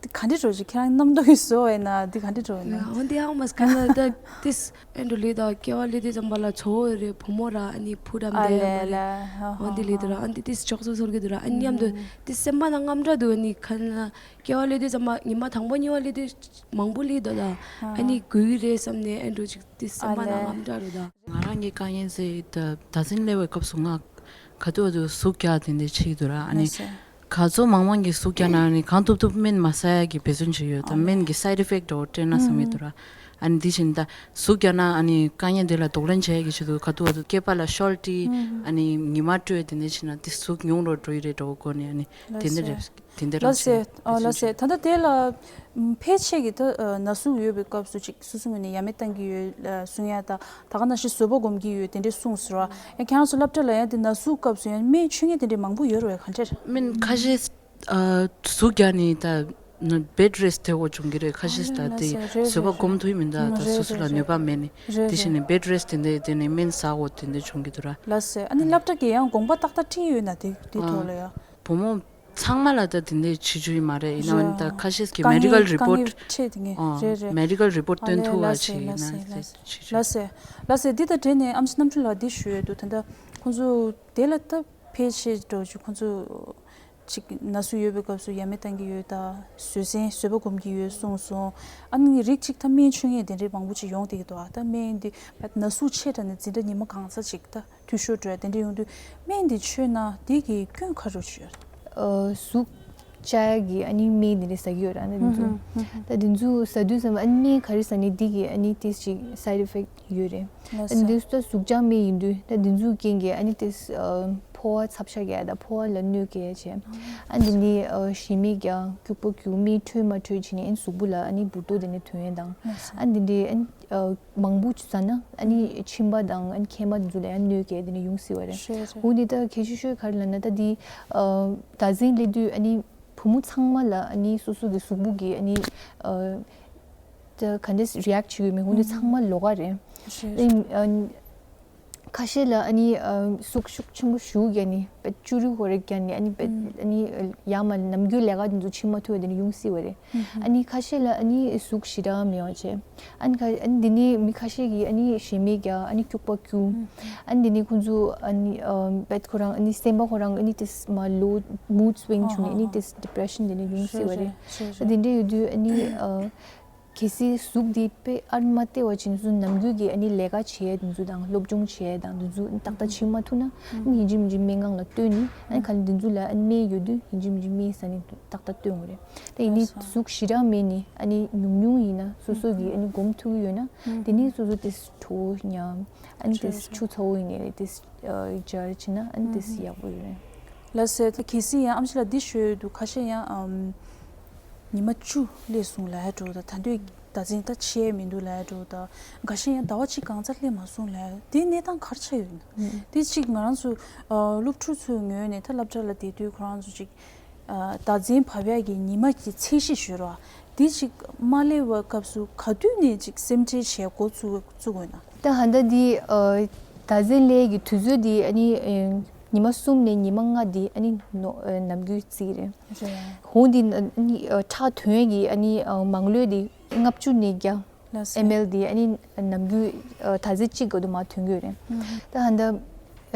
དེ་ག་འདྲ་འགྲོ་ཅིག་ཁྱེད་རང་རྣམ་རྟོག་གི་བཟོ་བས་ན་དེ་ག་འདྲ་འགྲོ་ན། འོན་ཏེ་ཡང་མ་སྐད་ན་ད་དེས་ཨེ་འགྲོ་ལི་ད་སྐྱེ་བ་ལི་དེ་ཙམ་པ་ལ་ཚོ་བོ་རེ་བུ་མོ་ར་ཨ་ནི་ཕུ་རམ་ཨ་དེ་ལེ་ཡང་ལེ་པ་རེ། ཧ་འོན་ཏེ་ཧ་ལི་དེ་ར་ཧ། ཨ་ནི་དེས་ཅོག་ཙོ་ཚོར་གི་འདུག་ར། ཨ་ནི་མཉམ་དུ་དེ་སེམས་པ་ན་རྔམ་འདྲ་འདུག་ཨ་ནི་ཁ་ན་སྐྱེ་བ་ལི་དེ་ཙམ་པ་ཉི་མ་དང་པོ་གཉིས་པ་ལི་དེ་མང་པོ་ལི་དོ་ད། ཨ་ནི་གུ་ཡི་རེད་བསམ་ནས་ཨེ་འགྲོ་ཅིག་དེ་སེམས་པ་ན་རྔམ་འདྲ་རུ་ད། ང་རང་གི་དཀའ་ངལ་ཟེར་ད་ཟླ་མཚན་སླེབས་པའི་སྐབས་སུ་ང་ག་དུས་བ་དུས་ཟུག་རྒྱག་དེ་འདྲ་བྱེད་ཀྱི་འདུག་ར། ཨ་ནི་ལགས་སེ། ག་ཚོད་མང་མང་གིས་ཟུག་རྒྱག་ན་ཨ་ནི་གང་ཐུབ་ཐུབ་སྨན་མ་ཟ་ཡ་གི་འབད་བརྩོན་བྱེད་ཡོད་ད། སྨན་གྱི་side effect འདྲ་བོ་སྤྲད་ན་བསམ་གྱི་འདུག་ར། ཨ་ནི་འདི་བཞིན་ད་ཟུག་རྒྱག་ན་ཨ་ནི་དཀའ་ངལ་འདི་ལ་གདོང་ལེན་བྱེད་ཀྱི་ཆེད་དུ་ག་དུས་བ་དུས་སྐེད་པ་ལ་ཤོལ་ཏི་ཨ་ནི་ཉི་མ་སྤྲོས་དེ་འདྲ་བྱེད་ན་དེ་ཟུག་ཉུང་རུ་འགྲོ་ཡི་རེད་འདྲ་བོ་གོ་ནས་ཨ་ནི་དེ་འདྲ་རེད། དེ་འདྲ་ལགས་སེ། རང་ཨ་ལགས་སེ། ད་ལྟ་དེ་ལ་ཕལ་ཆེར་གྱི་ད་ན་ཟུག་ཡོད་པའི་སྐབས་སུ་ཅིག་སོ་སོའི་ངོས་ནས་ཡ་མེད་བཏང་གི་ཡོད་གསུང་ཡ་ད་ད་ག་ནང་བཞིན་བཟོད་པ་སྒོམ་གྱི་ཡོད་དེ་འདྲས་གསུངས་སོང་ར། ཡང་ཁྱེད་རང་ཚོ་སློབ་གྲྭ་ལ་ཡང་དེ་ན་ཟུག་སྐབས་སུ་ཡང་སྨན་མཆོད་མཁན་དེ་འདྲས་མང་པོ་ཡོད་རེད་བས་ག་འདྲས། སྨན་ཁ་ཤས་ཨ་ཟུག་རྒྱག་ནས་ད་bed rest དེ་འོ་བྱུང་གི་རེད། ཁ་ཤས་ད་དེ་ལགས་སེ་རེད་བཟོད་པ་རེད་སྒོམ་ཐུབ་མིན་ད་ད་རེད་སོ་སོ་ལ་རེད་ནུས་པ་མེད་ནས་རེད་དེ་བཞིན་རེད། ནས་bed rest དེ་འདྲས་དེ་ནས་སྨན་ཟ་འོ་དེ་འདྲས་བྱུང་གི་འདུག་ར། ལགས་སེ། ཨ་ནི་སློབ་གྲྭ་གི་ཡང་དགོངས་པ་ཏག་ཏག་བྲིས་ཡོད་ན་དེ་དེ་ཐོག་ལ་ཡ། བུ་མོ་ཚང་མ་ལ་ད་དེ་འདྲའི་བྱེད་རྒྱུ་ཡིན་མ་རེད། ཡིན་ནའང་ད་ཁ་ཤས་ཀྱི་དཀའ་ངལ་མེ་ཌི་ཀལ་རི་པོ་ཊི། དཀའ་ངལ་འཕྲད་དེ་ངས་ཨོ་རེད་རེད། མེ་ཌི་ཀལ་རི་པོ་ཊི་ཨ་སྟོན་ལེ་ཐུབ་པ་ལགས་སེ་བྱེད་ཡིན་ན་ལགས་སེ་ཟེར་ལགས་སེ་བྱེད་རྒྱུ། ལགས་སེ་ལགས་སེ། འདི་དང་འབྲེལ་ནས་ཨམ་ཆི་རྣམ་གྲོལ་ལགས་འདི་ཞུ་ཡས་འདུག་ད་ལྟ་ཁོང་ཚོ་དེ་ལ་ད་ཕལ་ཆེར་འགྲོ་རྒྱུ་ཁོང་ཚོ་ཅིག་ན་ཟུག་ཡོད་པའི་སྐབས་སུ་ཡ་མེད་བཏང་གི་ཡོད་ད། བཟོད་བསྲན་བཟོད་པ་སྒོམ་གྱི་ཡོད་གསུངས་སོང་། ཨ་ནི་རིགས་གཅིག་ད་སྨན་མཆོད་མཁན་དེ་འདྲའི་མང་པོ་ཅིག་ཡོང་བསྡད་ཀྱི་འདུག་ཨ་ད་སྨན་འདི་ན་ཟུག་ཆེ་དྲགས་ནས་འཛིན་གྲྭ་ཉི་མ་གང་ཚ་ཅིག་ད། འཐུས་ཤོར་འགྲོ་ཡ་དེ་འདྲ་ཡོང་དུས་སྨན་འདི་མཆོད་ན་འདི་གི་སྐྱོན་ག་རེ་ཡོད། ཨ་ཟུག་བཅག་ཡ་གི་ཨ་ནི་སྨན་དེ་འདྲ་ཟ་གི་ཡོད་ར་ན་དེ་ཚོ། ཧུམ་ཧུམ་ཧུམ། ད་དེ་ཚོ་ཟ་དུས་ཙམ་ཨ་ནི་སྨན་ག་རེ་ཟ་ནི་འདི་གི་ཨ་ནི་ཏིས་ཅིག་side effect ཡོད་རེད། ལགས་ཨ་ནི་སོ། དེ་ཚོ་ད་ཟུག་བཅག་སྨན་ཡིན་དུས་ད་དེ་ཚོ་རྐྱེན་གྱིས་ཨ་ནི་ཏིས་ཨ་ཕོ་བ་ཚབ་ཤ་རྒྱག་ཡ་ད་ཕོ་བ་ལ་གནོད་སྐྱེལ་ཡ་བྱས། ཨ་ནི་འདི་ནི་ཨ་ཞེ་མེར་རྒྱག་སྐྱུག་པ་སྐྱུག་སྨན་འཕྲོད་མ་འཕྲོད་བྱས་ནས་ཨ་ནི་གཟུགས་པོ་ལ་ཨ་ནི་འབུར་ཏོག་དེ་འདྲ་ཐོན་ཡ་དང་། ལགས་སོ། ཨ་ནི་འདི་འདྲའི་ཨ་ནི། ཨ་མང་པོ་ཅིག་ཟ་ན་ཨ་ནི་མཆིན་པ་དང་ཨ་ནི་མཁལ་མ་དེ་ཚོ་ལ་ཡང་གནོད་སྐྱེལ་དེ་འདྲ་ཡོང་སྲིད་པ་རེད། རེད་རེད། འོ་འདི་ད་གལ་ཆེ་ཤོས་ག་རེ་ལབ་ན་ད་འདི་ཨ་ཟླ་མཚན་སླེབས་དུས་ཨ་ནི་བུ་མོ་ཚང་མ་ལ་ཨ་ནི་སོ་སོ་གི་གཟུགས་པོ་གི་ཨ་ནི་ཨ་ད་ག་འདྲས་རི་ཨེག་བྱེད་ཀྱི་ཡོད་མེད་འོ་འདི་ཚང་མ་ལོགས་ཀ་རེད། རེད། ཨ་ནི་ཨ་ ཁ་ཤས་ལ་ཨ་ནི་ཨ་ཟུག་ཤུགས་ཆེན་པོ་ཞེ་དྲག་བརྒྱབ་ནས་དཔེ་བཅུ་རེ་བརྒྱབ་ནས་ཨ་ནི་དཔེ་ཨ་ནི་ཡར་མར་ནམ་རྒྱུན་ལས་ཀ་དེ་ཚོ་བྱེད་མ་ཐུབ་པ་དེ་འདྲ་ཡོང་སྲིད་པ་རེད། ཨ་ནི་ཁ་ཤས་ལ་ཨ་ནི་ཟུག་ཞེ་དྲག་མེད་པ་བྱས། ཨ་ནི་ཁ་ཨ་ནི་དེ་ནས་མི་ཁ་ཤས་ཀྱིས་ཨ་ནི་ཞེ་མེར་རྒྱག་ཨ་ནི་སྐྱུག་པ་སྐྱུག་ཨ་ནི་དེ་ནས་ཁོང་ཚོ་ཨ་ནི་ཨ་དཔེ་ཁོ་རང་ཨ་ནི་སེམས་པ་ཁོ་རང་ཨ་ནི་དེ་མར་ལོ་མུཌ་སུའིང་བྱུང་ནས་ཨ་ནི་དེ་ཌི་པི་རེ་ཤན་དེ་འདྲ་ཡོང་སྲིད་པ་རེད། ཨ་དེ་འདྲ་ཡོད་དུས་ཨ་ནི་ཨ། གལ་སྲིད་གཟུགས་འདི་དཔེ་ཨར་མ་སྟེར་བ་བྱས་ནས་སུ་ནམ་རྒྱུན་གྱི་ཨ་ནི་ལས་ཀ་བྱེད་ཡས་དེ་ཚོ་དང་སློབ་སྦྱོང་བྱེད་ཡས་དང་དེ་ཚོ་ཏག་ཏག་བྱེད་མ་ཐུབ་ན་ཨ་ནི་ཡིན་གཅིག་མིན་གཅིག་སྨན་ཁང་ལ་སྟོན་ནས་ཨ་ནི་ག་ལེར་དེ་ཚོ་ལ་ཨ་ནི་སྨན་ཡོད་དུས་ཡིན་གཅིག་མིན་གཅིག་སྨན་ཟ་ནས་ཏག་ཏག་སྟོན་དགོས་རེད། དེ་ཡིན་ནའི་ལགས་སོ། གཟུགས་ཞེ་དྲག་མེད་ནས་ཨ་ནི་ཉུང་ཉུང་ཡིན་ན་སོ་སོ་གིས་ཨ་ནི་སྒོམ་ཐུབ་ཀྱི་ཡོད་ན་དེ་ནས་སོ་སོ་དེ་བྲོ་བོ་ཉམས་ཨ་ནི་དེ་ཆུ་ཚ་བོ་ཡིན་ནའི་དེ་སྦྱར་བྱས་ན་ཨ་ནི་དེ་ཡག་པོ་ཡོད་རེད། ལགས་སོ། ད་གལ་སྲིད་ཡང་ཨེམ་ཆི་ལགས་འདི་ཞུ་ཡས་འདུག་ཁ་ཤས་ཡང་ཨམ། ཉི་མ་བཅུ་སླེབས་སོང་ལབ་ཡ་འདྲ་བོ་དང་ད་དུང་ཟླ་མཚན་ད་ཕྱེ་ཡས་མི་འདུག་ལབ་ཡ་འདྲ་བོ་དང་འགའ་ཤས་ཡང་ཟླ་བ་གཅིག་གང་ཚར་སླེབས་མ་སོང་ལབ་ཡ་དེ་གནས་སྟངས་ག་རེ་ཆགས་ཡོད་ན། དེ་གཅིག་ང་རང་ཚོ་ཨ་སློབ་ཕྲུག་ཚོའི་ངོས་ནས་ད་སློབ་གྲྭ་ལ་བསྡད་དུས་ཁོ་རང་ཚོ་གཅིག་ཨ་ཟླ་མཚན་བབས་ཡ་གི་ཉི་མ་གི་ཚད་གཞི་ཞུ་རོགས་དེ་གཅིག་མ་སླེབས་པའི་སྐབས་སུ་ག་དུས་ནས་གཅིག་སེམས་ཁྲལ་བྱས་འགོ་བཙུགས་བཙུགས་དགོས་ན། ད་ཧ་ད་འདི་ཨ་ཟླ་མཚན་སླེབས་ཀྱི་དུས་ཚོད་འདི་ཨ་ནི་ཨ་ཉི་མ་གསུམ་ནས་ཉི་མ་ལྔ་འདི་ཨ་ནི་ནོ་ཨ་ནམ་རྒྱུན་རྩིས་རེད། རེད། འོ་འདི་ཨ་ནི་ཨ་ཁྲག་ཐོན་ཡས་ཀྱི་ཨ་ནི་ཨ་མང་ལོས་འདི་ལྔ་བཅུ་ནས་བརྒྱ་ལགས་སོ། ཨེམ་ཨེལ་འདི་ཨ་ནི་ནམ་རྒྱུན་ཨ་ཟླ་མཚན་གཅིག་ག་དུས་མར་ཐོན་གྱི་ཡོད་རེད། ད་ཧ་ད་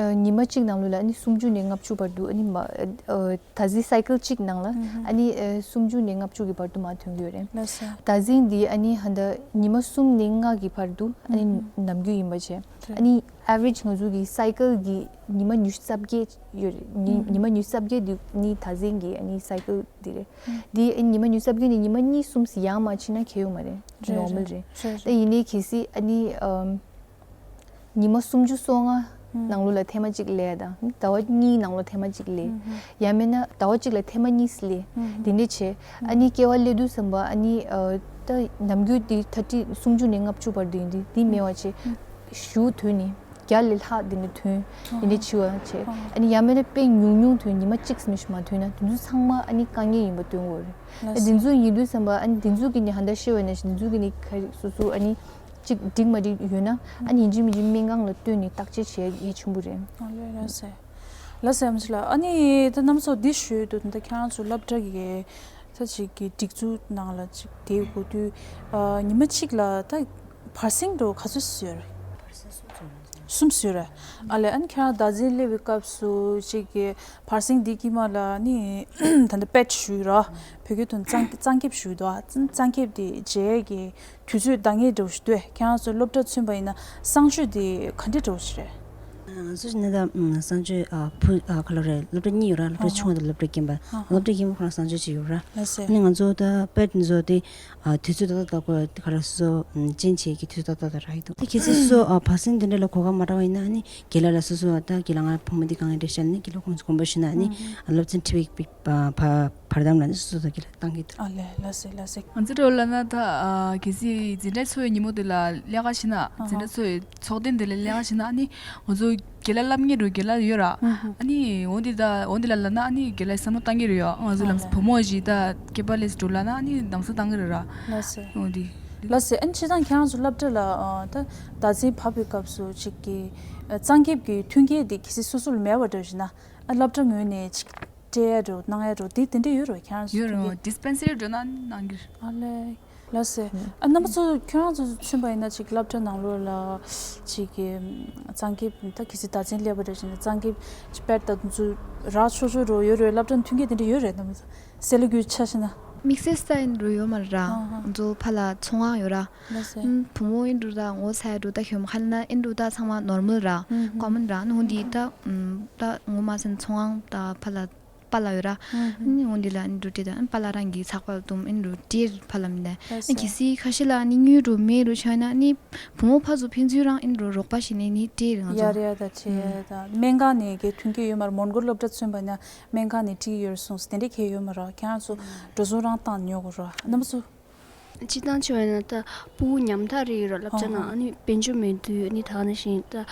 ཨ་ཉི་མ་གཅིག་ནང་ལོགས་ལ་ཨ་ནི་སུམ་ཅུ་ནས་ལྔ་བཅུ་བར་དུ་ཨ་ནི་མ་ཨ་ཟླ་མཚན་སའི་ཀལ་གཅིག་ནང་ལ་ཨ་ནི་ཨ་སུམ་ཅུ་ནས་ལྔ་བཅུ་གི་བར་དུ་མར་ཐོན་གྱི་ཡོད་རེད། ལགས་སོ། ཟླ་མཚན་འདི་ཨ་ནི་ཧ་ད་ཉི་མ་གསུམ་ནས་ལྔ་གི་བར་དུ་ཨ་ནི་ནམ་རྒྱུན་ཡིན་པ་བྱས། ཨ་ནི་ཨ་བི་རེཇ་ང་ཚོ་གི་སའི་ཀལ་གི་ཉི་མ་ཉི་ཤུ་རྩ་བརྒྱད་ཡོད་རེད། ཉི་ཉི་མ་ཉི་ཤུ་རྩ་བརྒྱད་འདི་ནི་ཟླ་མཚན་གི་ཨ་ནི་སའི་ཀལ་འདི་རེད། འདི་ཨ་ནི་ཉི་མ་ཉི་ཤུ་རྩ་བརྒྱད་ནས་ཉི་མ་གཉིས་གསུམ་ཡར་མར་ཕྱིན་ན་ཁྱད་ཡོད་མ་རེད། རེད་ནོར་མལ་རེད། རེད་རེད། ད་ཡིན་ནའི་གལ་སྲིད་ཨ་ནི་ཨམ། ཉི་མ་སུམ་ཅུ་སོ་ལྔ་ནང་ལོགས་ལ་ཐེངས་མ་གཅིག་སླེབས་དང་ཟླ་བ་གཉིས་ནང་ལོགས་ཐེངས་མ་གཅིག་སླེབས། ཡང་མིན་ན་ཟླ་བ་གཅིག་ལ་ཐེངས་མ་གཉིས་སླེབས། འདི་འདྲ་བྱས་ཨ་ནི་སྐྱེ་བ་སླེབས་དུས་ཙམ་པ་ཨ་ནི་ཨ་ད་ནམ་རྒྱུན་འདི་ཐ་ཏི་སུམ་ཅུ་ནས་ལྔ་བཅུ་བར་དུ་ཡིན་དུས་འདི་མེད་པ་བྱས་ཞུ་ཐོན་ནས་བརྒྱ་ལས་ལྷག་འདི་འདྲ་ཐོན་འདི་འདྲ་བྱས་པ་བྱས་ཨ་ནི་ཡང་མིན་ན་དཔེ་ཉུང་ཉུང་ཐོན་ཉི་མ་གཅིག་ཙམ་ཞིག་མ་ཐོན་ན་དེ་ཚོ་ཚང་མ་ཨ་ནི་དཀའ་ངལ་ཡིན་པ་སྟོན་གྱི་ཡོད་རེད། ལགས་སོ། དེ་ཚོ་ཡིན་དུས་ཙམ་པ་ཨ་ནི་དེ་ཚོ་གི་ནི་ཧ་ད་ཤེས་པ་ནས་དེ་ཚོ་གི་ནི་ག་རེ་སོ་སོ་ཨ་ནི། གཅིག་འགྲིག་མ་འགྲིག་ཡོད་ན་ཨ་ནི་ཡིན་གཅིག་མིན་གཅིག་སྨན་ཁང་ལ་སྟོན་ནས་བརྟག་དཔྱད་བྱེད་ཡ་གལ་ཆེན་པོ་རེད། ཨ་ལས་ལགས་སེ། ལགས་སེ་ཨམ་ཆི་ལགས། ཨ་ནི་ད་རྣམ་པ་ཚོ་འདི་ཞུས་འདུག་ད་ཁྱེད་རང་ཚོ་སློབ་གྲྭ་གི་ད་ཅིག་གི་སྒྲིག་འཛུགས་ནང་ལ་ཅིག་བསྡད་དགོས་དུས་ཨ་ཉི་མ་གཅིག་ལ་ད་བར་གསེང་འདྲ་བོ་ག་ཚོད་ཡོད་རེད། གསུམ་ཡོད་རེད། ཨ་ལས་ཨ་ནི་ཁྱེད་རང་ཟླ་མཚན་སླེབས་པའི་སྐབས་སུ་ཅིག་གི་བར་གསེང་འདི་དཀྱིལ་མ་ལ་ཨ་ནི་ད་ལྟ་པེཌ་ཞུས་ར་བོད་སྐད་དུ་གཙང་གཙང་ཁེབས་ཞུས་འདུག་ཨ་གཙང་ཁེབས་དེ་བརྗེ་གི་དུས་ཚོད་འདང་ངེས་འདྲ་བོ་ཞིག་འདུག་ཁྱེད་རང་ཚོ་སློབ་གྲྭ་ཚུད་པ་ཡིན་ན་གསང་སྤྱོད་དེ་ག་འདྲ་འདྲ་བོ་ཞིག་རེད། ང་ཚོ་ནི་ད་གསང་སྤྱོད་ཨ་ཕུ་ཨ་ག་ལོ་རེད། སློབ་གྲྭ་གཉིས་ཡོད་ར། སློབ་གྲྭ་ཆུང་བ་དང་སློབ་གྲྭ་རྒན་པ། སློབ་གྲྭ་རྒན་པ་ཁོ་རང་གསང་སྤྱོད་ཅིག་ཡོད་ར། ལགས་སེ། ཨ་ནི་ང་ཚོ་ད་པེཌ་འདི་ཚོ་དེ་ཨ་དུས་ཚོད་ཏག་ཏག་ཏག་གོ་ག་རེ་སོ་སོ་ཅན་བྱེད་ཀྱི་དུས་ཚོད་ཏག་ཏག་ཏག་རག་གི་འདུག་དེ་གལ་སྲིད་སོ་སོ་ཨ་བར་གསེང་དེ་འདྲ་ལ་གོ་སྐབས་མ་རག་པ་ཡིན་ན་ཨ་ནི་རྒན་ལགས་ལ་སོ་སོ་ཨ་ད་རྒན་ལགས་ང་ཕོ་མོ་འདི་དཀའ་ངལ་འདྲ་ཤར་ནས་རྒན་ལགས་ཁོང་ཚོ་དགོངས་པ་ཞུས་ན་ཨ་ནི་ཨ་སློབ་ཚན་ཁྲིད་པའི་བར་བར་དམ་ལ་ནི་སོ་སོ་ད་གི་ལ་བཏང་གི་འདུག་ཨ་ལས་ལགས་སེ་ལགས་སེ། ང་ཚོ་འདྲ་བོ་ལབ་ན་ད་ཨ་གལ་སྲིད་འཛིན་གྲྭ་ཚོགས་པའི་ཉིན་མོ་དེ་ལ་ལས་ཀ་བྱེད་ན་འཛིན་གྲྭ་ཚོགས་པའི་ཚོགས་ཐེངས་དེ་ལ་ལས་ཀ་བྱེད་ན་ཨ་ནི་ང་ཚོ་རྒན་ལགས་སློབ་གཉེར་རུ་རྒན་ལགས་ཡོད་ར། ཨ་ནི་འོ་འདི་ད་འོ་འདི་ལ་ལབ་ན་ཨ་ནི་རྒན་ལགས་བསམ་བློ་བཏང་གི་རེད་ཡོད། ང་ཚོ་ལམ་སང་བུ་མོ་ཞིག་ད་སྐྱེས་པ་ལས་སུ་འགྲོ་ལབ་ན་ཨ་ནི་གདམ་གསེས་བཏང་གི་རེད་ར། ལགས་སེ། འོ་འདི། ལགས་སེ། ཨ་ནི་སྤྱིར་བཏང་ཁྱེད་རང་ཚོ་སློབ་གྲྭ་ལ་ཨ་ད་ཟླ་མཚན་བབས་པའི་སྐབས་སུ་ཅིག་གི་ཨ་གཙང་ཁེབས་ཀྱི་མཐུན་རྐྱེན་དེ་གལ་སྲིད་སོ་སོ་ལ་མེད་པ་འདྲ་ཞིག་ན་ཨ་སློབ་གྲྭ་ངོས་ནས་ཅིག་སྤྲད་ཡ་འདྲ་གནང་ཡ་འདྲ་དེ་དེ་འདྲ་ཡོད་རེད་བ་ཁྱེད་རང་ཚོ་ཡོད་མཐུན་རེད་རྐྱེན། ཌི་སི་པེན་སེ་རི་འགྲོ་ན་གནང་གི་རེད། ཨ་ལས། ལགས་སེ། ཨ་རྣམ་པ་ཚོ་ཁྱེད་རང་ཚོ་མཚོན་པ་ཡིན་ན་ཅིག་སློབ་གྲྭ་ནང་ལོགས་ལ་ཅིག་གི་གཙང་ཁེབས་ད་གལ་སྲིད་ཟླ་མཚན་སླེབས་པ་འདྲ་བྱས་ན་གཙང་ཁེབས་ཅིག་པེཌ་དང་དེ་ཚོ་རག་ཆོག་ཆོག་འདྲ་ཡོད་རེད། སློབ་གྲྭ་མཐུན་རྐྱེན་དེ་འདྲ་ཡོད་རེད་རྣམ་པ་ཚོ་གསལ་ལོ་རྒྱུས་ཆ་བཞག་ན། དམིགས་བསལ་ས་ཡིན་འགྲོ་ཡོད་མ་རེད་ར། ཨ་ཧ། ང་ཚོ་ཕར་ལ་ཚོང་ཁང་ཡོད་ར། ལགས་སེ། ཨུམ་བུ་མོ་ཡིན་འགྲོ་ད་ངོ་ཚ་ཡ་འགྲོ་ད་ཁྱོད་མ་ཁ་ན་ཡིན་འགྲོ་ད་ཚང་མ་ནོར་མལ་ར། ཨུམ་ཧུམ། ཀོ་མོན་ར་ནི་འོ་འདི་ད་ཨུམ་ད་ངོ་མ་སེམས་ཚོང་ཁང་ད་ཕར་ལ་པཱ་ལགས་ཡོད་ར། ཨུམ་ཧུམ། ནི་འོ་འདི་ལ་ནི་འགྲོ་དེ་ད་ཨུམ་པཱ་ལགས་རང་གི་ཚགས་པར་དུམ་ཨིན་འགྲོ་དེར་ཕར་ལ་མི་ད། ལགས་སེ། ནི་གལ་སྲིད་ཁ་ཤས་ལ་ནི་དངུལ་འགྲོ་མེད་འགྲོ་ཆ་ན་ནི་བུ་མོ་ཕར་ཚུར་ཕན་ཚུན་རང་ཨིན་འགྲོ་རོགས་པ་བྱས་ནས་ནི་དེར་ང་ཚོ། ཡར་ཡར་ད་ཆེ་ད་སྨན་ཁང་ནས་གའི་མཐུན་རྐྱེན་ཡོད་མ་རེད། མོན་གྷོ་སློབ་གྲྭ་མཚོན་པ་ན་སྨན་ཁང་ནས་ཁྲིད་ཡོད་རེད་གསུངས་སོ། དེ་འདྲ་གའི་ཡོད་མ་རེད། ཁྱེད་རང་ཚོ་འགྲོ་སོང་རང་བཏང་ཉོ་དགོས་རེད་རྣམ་པ་ཚོ། སྤྱིར་བཏང་བྱས་པ་ཡིན་ན་ད་སྤུ་གུ་ཉམ་ཐག་རེ་ཡོད་ར་སློབ་གྲྭ་ནང་། ཨ་ནི་དཔལ་འབྱོར་མེད་དུས་ཨ་ནི་ད་ག་ནང་བཞིན་ད་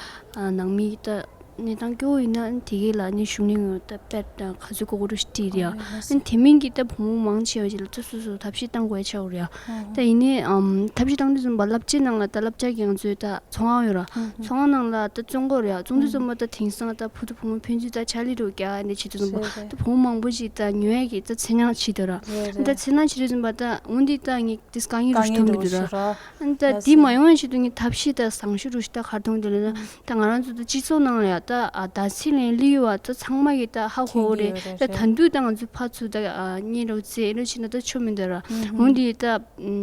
ནང་མི་ད་ གནས་སྟངས་སྐྱོ་བོ་ཡིན་ན་ཨ་ནི་དེ་གས་ལ་ཨ་ནི་གཞུང་ལས་ངོས་ད་པེད་དང་ག་ཚོད་དགོས་དགོས་རུ་ཞིག་སྤྲད་རེད་ཡ། ཨ་ནི་དེ་མིན་གྱི་ད་བུ་མོ་མང་ཆེ་བ་ཞིག་ལ་ད་སོ་སོ་ཐབས་ཤེས་བཏང་དགོས་ཡ་ཆགས་ཡོད་རེད་ཡ། ད་ཡིན་ནའི་ཨམ་ཐབས་ཤེས་བཏང་དུས་ཙམ་པ་བསླབ་བྱའི་ནང་ལ་ད་བསླབ་བྱ་གི་ང་ཚོའི་ད་ཚོང་ཁང་ཡོད་ར། ཚོང་ཁང་ནང་ལ་ད་བཙོང་གི་ཡོད་རེད་ཡ། བཙོང་དུས་ཙམ་པ་ད་དེང་སང་ད་བུ་དང་བུ་མོ་ཕན་ཚུན་ད་ཕྱག་ལས་རུ་རྒྱག་ནས་བྱེད་དུས་ཙམ་པ་ད་བུ་མོ་མང་པོ་ཞིག་ད་ཉོ་ཡ་གི་ད་འཚེར་སྣང་བྱེད་དུ་ར། ད་འཚེར་སྣང་བྱེད་དུས་ཙམ་པ་ད་འོན་ཏེ་ད་ངས་དེ་དཀའ་ངལ་རུ་ཞིག་མཐོང་གི་འདུག་ར། ཨ་ནི་ད་དེ་མ་ཡོང་བའི་ཆེད་དུ་ངས་ཐབས་ཤེས་ད་བཟང་ཤོས་རུ་ཞིག་ད་ག་རེ་མཐོང་གི་འདུག་ལབ་ན། ད་ང་རང་ཚོ་ད་སྤྱི་ཚོགས་ནང་ལ་ཡ་ད་ཨ་ད་ཚེ་ལེན་ལི་ཡོད་བ་ད་ཚང་མ་གི་ད་ཧ་གོ་གི་རེད། ད་ད་དུང་ད་ང་ཚོ་ཕར་ཚུར་ད་ཨ་གཉེན་རོགས་རྩེད་རོགས་བྱེད་ན་ད་ཆོ་མི་འདུག་ར། འོན་ཏེ་ད་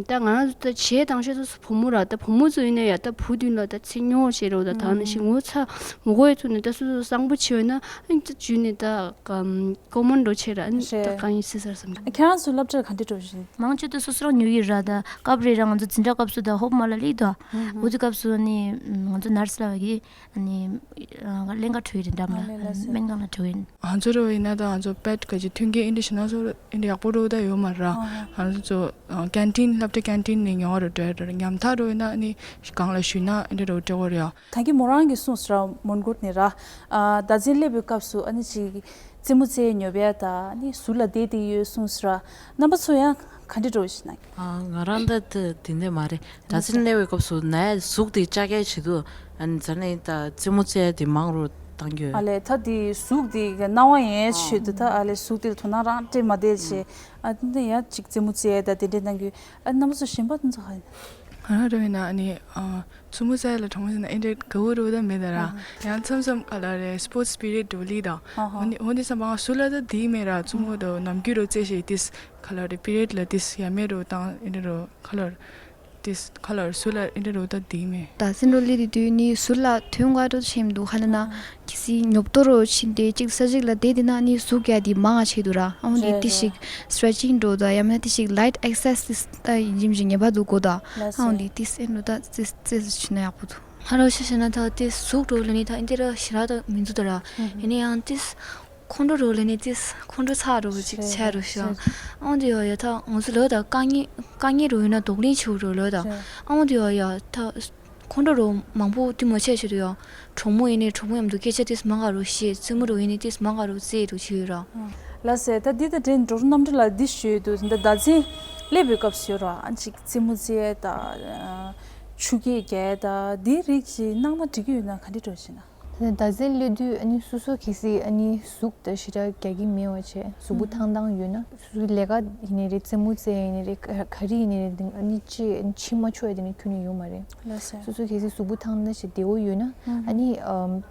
ད་ང་རང་ཚོ་ད་བྱས་དང་ཤོས་སོ་སོ་བུ་མོ་ར། ད་བུ་མོ་ཚོ་ཡིན་ན་ཡ་ད་བུ་མདུན་ལ་ད་ཚེ་སྨྱོ་བྱེད་རོགས་ད་ད་ནི་ཞིག་ངོ་ཚ་མི་དགོས་ཡ་ཐུག་ནས་ད་སོ་སོ་གསང་པོ་བྱེད་འོས་ན་ཨ་ནི་ད་བརྒྱུད་ནས་ད་ཀམ་ཀོ་མན་འགྲོ་ཆེ་ར། ཨ་ནི་ད་རེད། གང་ཡིན་སྲིད་ཟེར་བསམ་གྱི། ཁྱེད་རང་ཚོའི་སློབ་གྲྭར་ག་འདྲ་འགྲོ་བཞིན། མང་ཆེ་དུ་སོ་སོ་རང་ཉོ་ཡི་ར། ད་སྐབས་རེ་ར་ང་ཚོ་འཛིན་གྲྭ་སྐབས་སུ་ད་ཧོབ་མ་ལ་ལི་ད་འོ་དེ་སྐབས་སུ་ནི་ང་ཚོ་ནར་སི་ལ་བ་གི་ནི་ལེན་ག་འགྲོ་ཡི་རེད། འགྲམ་ལ་སྨན་ཁང་ལ་འགྲོ་ཡི། ང་ཚོ་རོ་ཡིན་ན་ད་ང་ཚོ་པེད་ག་ཅི་མཐུན་རྐྱེན་ཨིན་དྲ་ཞིག་ན་སོ་ཨིན་དྲ་ཡག་པོ་རོ་ད་ཡོད་མ་ར། ང་ཚོ་ཀན་ཊིན་སློབ་གྲྭ་ཀན་ཊིན་ནས་ཉོ་རོ་འགྲོ་ར། ཉམ་ཐག་རོ་ཡིན་ན་ནི་གང་ལ་ཞུས་ན་ཨིན་དྲ་རོ་འགྲོ་གོ་ར། ད་གི་མོ་རང་གི་གསུངས་སོ་ར། མོན་གྷོ་ནས་ར། ཨ་ཟླ་མཚན་སླེབས་པའི་སྐབས་སུ་ཨ་ནི་ཅིག་རྩེད་མོ་རྩེ་ཉོ་བའི་ད་ཨ་ནི་ཟུར་ལ་བསྡད་དེ་ཡོད་གསུངས་སོ་ར། རྣམ་པ་ཚོ་ཡང་ག་འདྲ་འགྲོ་བཞིན་ན། ཨ་ང་རང་ད་དེ་དེ་འདྲ་མ་རེད། ཟླ་མཚན་སླེབས་པའི་སྐབས་སུ་ནའི་གཟུགས་དེ་ལྕགས་རྒྱག་བྱེད་དུས་ཨ་ནི་ཟ་ནས་ད་རྩེད་མོ་རྩེ་དེ་མང་རུ་བཏང་རྒྱུ། ཨ་ལས་ད་དེ་གཟུགས་དེ་གི་སྣང་བ་ཡན་ཆོད་དུ་ད་ཨ་ལས་གཟུགས་དེ་ལ་དོ་སྣང་རང་སྤྲད་མ་བསྡད་བྱས། ཨ་དེ་འདྲ་ཡང་ཅིག་རྩེད་མོ་རྩེ་ད་དེ་འདྲ་གནང་རྒྱུ། ཨ་རྣམ་པ་ཚོ་གཞན་པ་དེ་ཚོ་ག་ཡིན། ང་རང་རུ་ཡིན་ན་ཨ་ནི་ཨ་རྩེད་མོ་རྩེ་ལ་གྲོགས་མོ་ཟེར་ན་ཨེ་འདྲ་དགའ་བོ་རུ་ད་མེད་ད་ར། ཡང་མཚམས་མཚམས་ཨ་ལ་རེ་སི་པོར་ཊི་སི་པི་རི་ཊི་འགྲོ་ལི་ད། འོ་ནི་འོ་ནི་བསམ་པ་ང་སུ་ལ་ད་དེ་མེད་ར། རྩེད་མོ་ད་ནམ་རྒྱུན་རུ་རྩེ་ཞེས་ཏིས་ག་ལ་རེ་པི་རི་ཡོད་ལ་ཏིས་ཡ་མེད་རུ་དང་ཨེ་འདྲ་རུ་ག་ལ་རེ་ཏིས་ག་ལ་རེ་སུ་ལ་ཨེ་འདྲ་རུ་ད་དེ་མེད། ད་སེམས་རོ་ལི་དེ་དུས་ནི་སུ་ལ་དོན་དགའ་རུ་ཆེམ་འདུག་ཧ་ལ་ན། གི་སི་ཉོབ་ཏོ་རོ་ཕྱིན་ཏེ་གཅིག་ས་གཅིག་ལ་བསྡད་དེ་ན་ནི་གཟུགས་རྒྱ་དེ་མང་ང་ཆེ་འདུག་ར། ཨང་དེ་ཏི་ཞིག་སི་ཊེ་ཆིང་འགྲོ་ད་ཡང་མིན་ན་ཏི་ཞིག་ལའིཊ་ཨེག་སར་སའིཛ་ད་ཡིན་ཞིག་ངེས་པར་དུ་དགོས་ད། ཨང་དེ་ཏི་སི་ཨེ་འགྲོ་ད་ཙི་ཙི་ཙི་ཆུ་ན་ཡག་པོ་འདུག་ཧ་རོ་ཤ་ཤ་ན་ད་ཏི་གཟུགས་འགྲོ་ལ་ནི་ད་ཨིན་དེ་ར་ཞི་ར་ད་མི་འདུག་ད་ར། ཡིན་ནི་ཡང་ཏི་ཁོང་ཁྲོ་རོ་ལ་ནི་ཏི་ཁོང་ཁྲོ་ཚ་རོ་ཅིག་ཆ་རོ་ཤ། ཨང་དེ་ཡོ་ཡ་ད་ང་ཚོ་ལོ་ད་དཀའ་ངལ་དཀའ་ངལ་རོ་ཡོད་ན་གདོང་ལེན་ཆུ་རོ་ལོ་ད། ཨང་དེ་ཡོ་ཡ་ད། ཁོང་ཁྲོ་རོ་མང་པོ་དེ་མ་བྱས་ཆེད་དུ་ཡང་གྲོགས་མོ་ཡིན་ནའི་གྲོགས་མོ་མཉམ་དུ་སྐད་ཆ་ཏིས་མང་ག་རོ་བཤད། རྩེད་མོ་རོ་ཡིན་ནའི་ཏིས་མང་ག་རོ་རྩེད་རོ་བྱེད་ཡོད་ར། ལགས་སེ། ད་འདི་ད་དྲན་འགྲོ་རུ་རྣམ་འགྲེལ་ལ་འདི་ཞུས་དུས་ད་ཟླ་མཚན་སླེབས་པའི་སྐབས་སུ་ཡོད་ར། ཨ་ཅིག་རྩེད་མོ་རྩེ་ད་ཆུ་སྐྱེས་རྒྱག་ད་འདི་རིགས་ཅིག་གནང་ན་འགྲིག་གི་ཡོད་ན་ག་འདྲ་འགྲོ་བྱེད་ན། ད་ཟླ་མཚན་སླེབས་དུས་ཨ་ནི་སོ་སོ་གལ་སྲིད་ཨ་ནི་གཟུགས་ད་ཞེ་དྲག་རྒྱག་གི་མེད་པ་བྱས་གཟུགས་པོ་ཐང་ཐང་ཡོད་ན། སོ་སོའི་ལས་ཀ་ཡིན་ནའི་རེད། རྩེད་མོ་རྩེ་ཡིན་ནའི་རེད། ག་ག་རེ་ཡིན་ནའི་རེད། དེ་ཨ་ནི་ཅི་ཕྱི་མ་ཆོག་ཡ་དེ་ནི་ཁྱོན་ནས་ཡོད་མ་རེད། ལགས་སེ། སོ་སོ་གལ་སྲིད་གཟུགས་པོ་ཐང་ན་ཞིག་བདེ་བོ་ཡོད་ན་ཨ་ནི་ཨམ་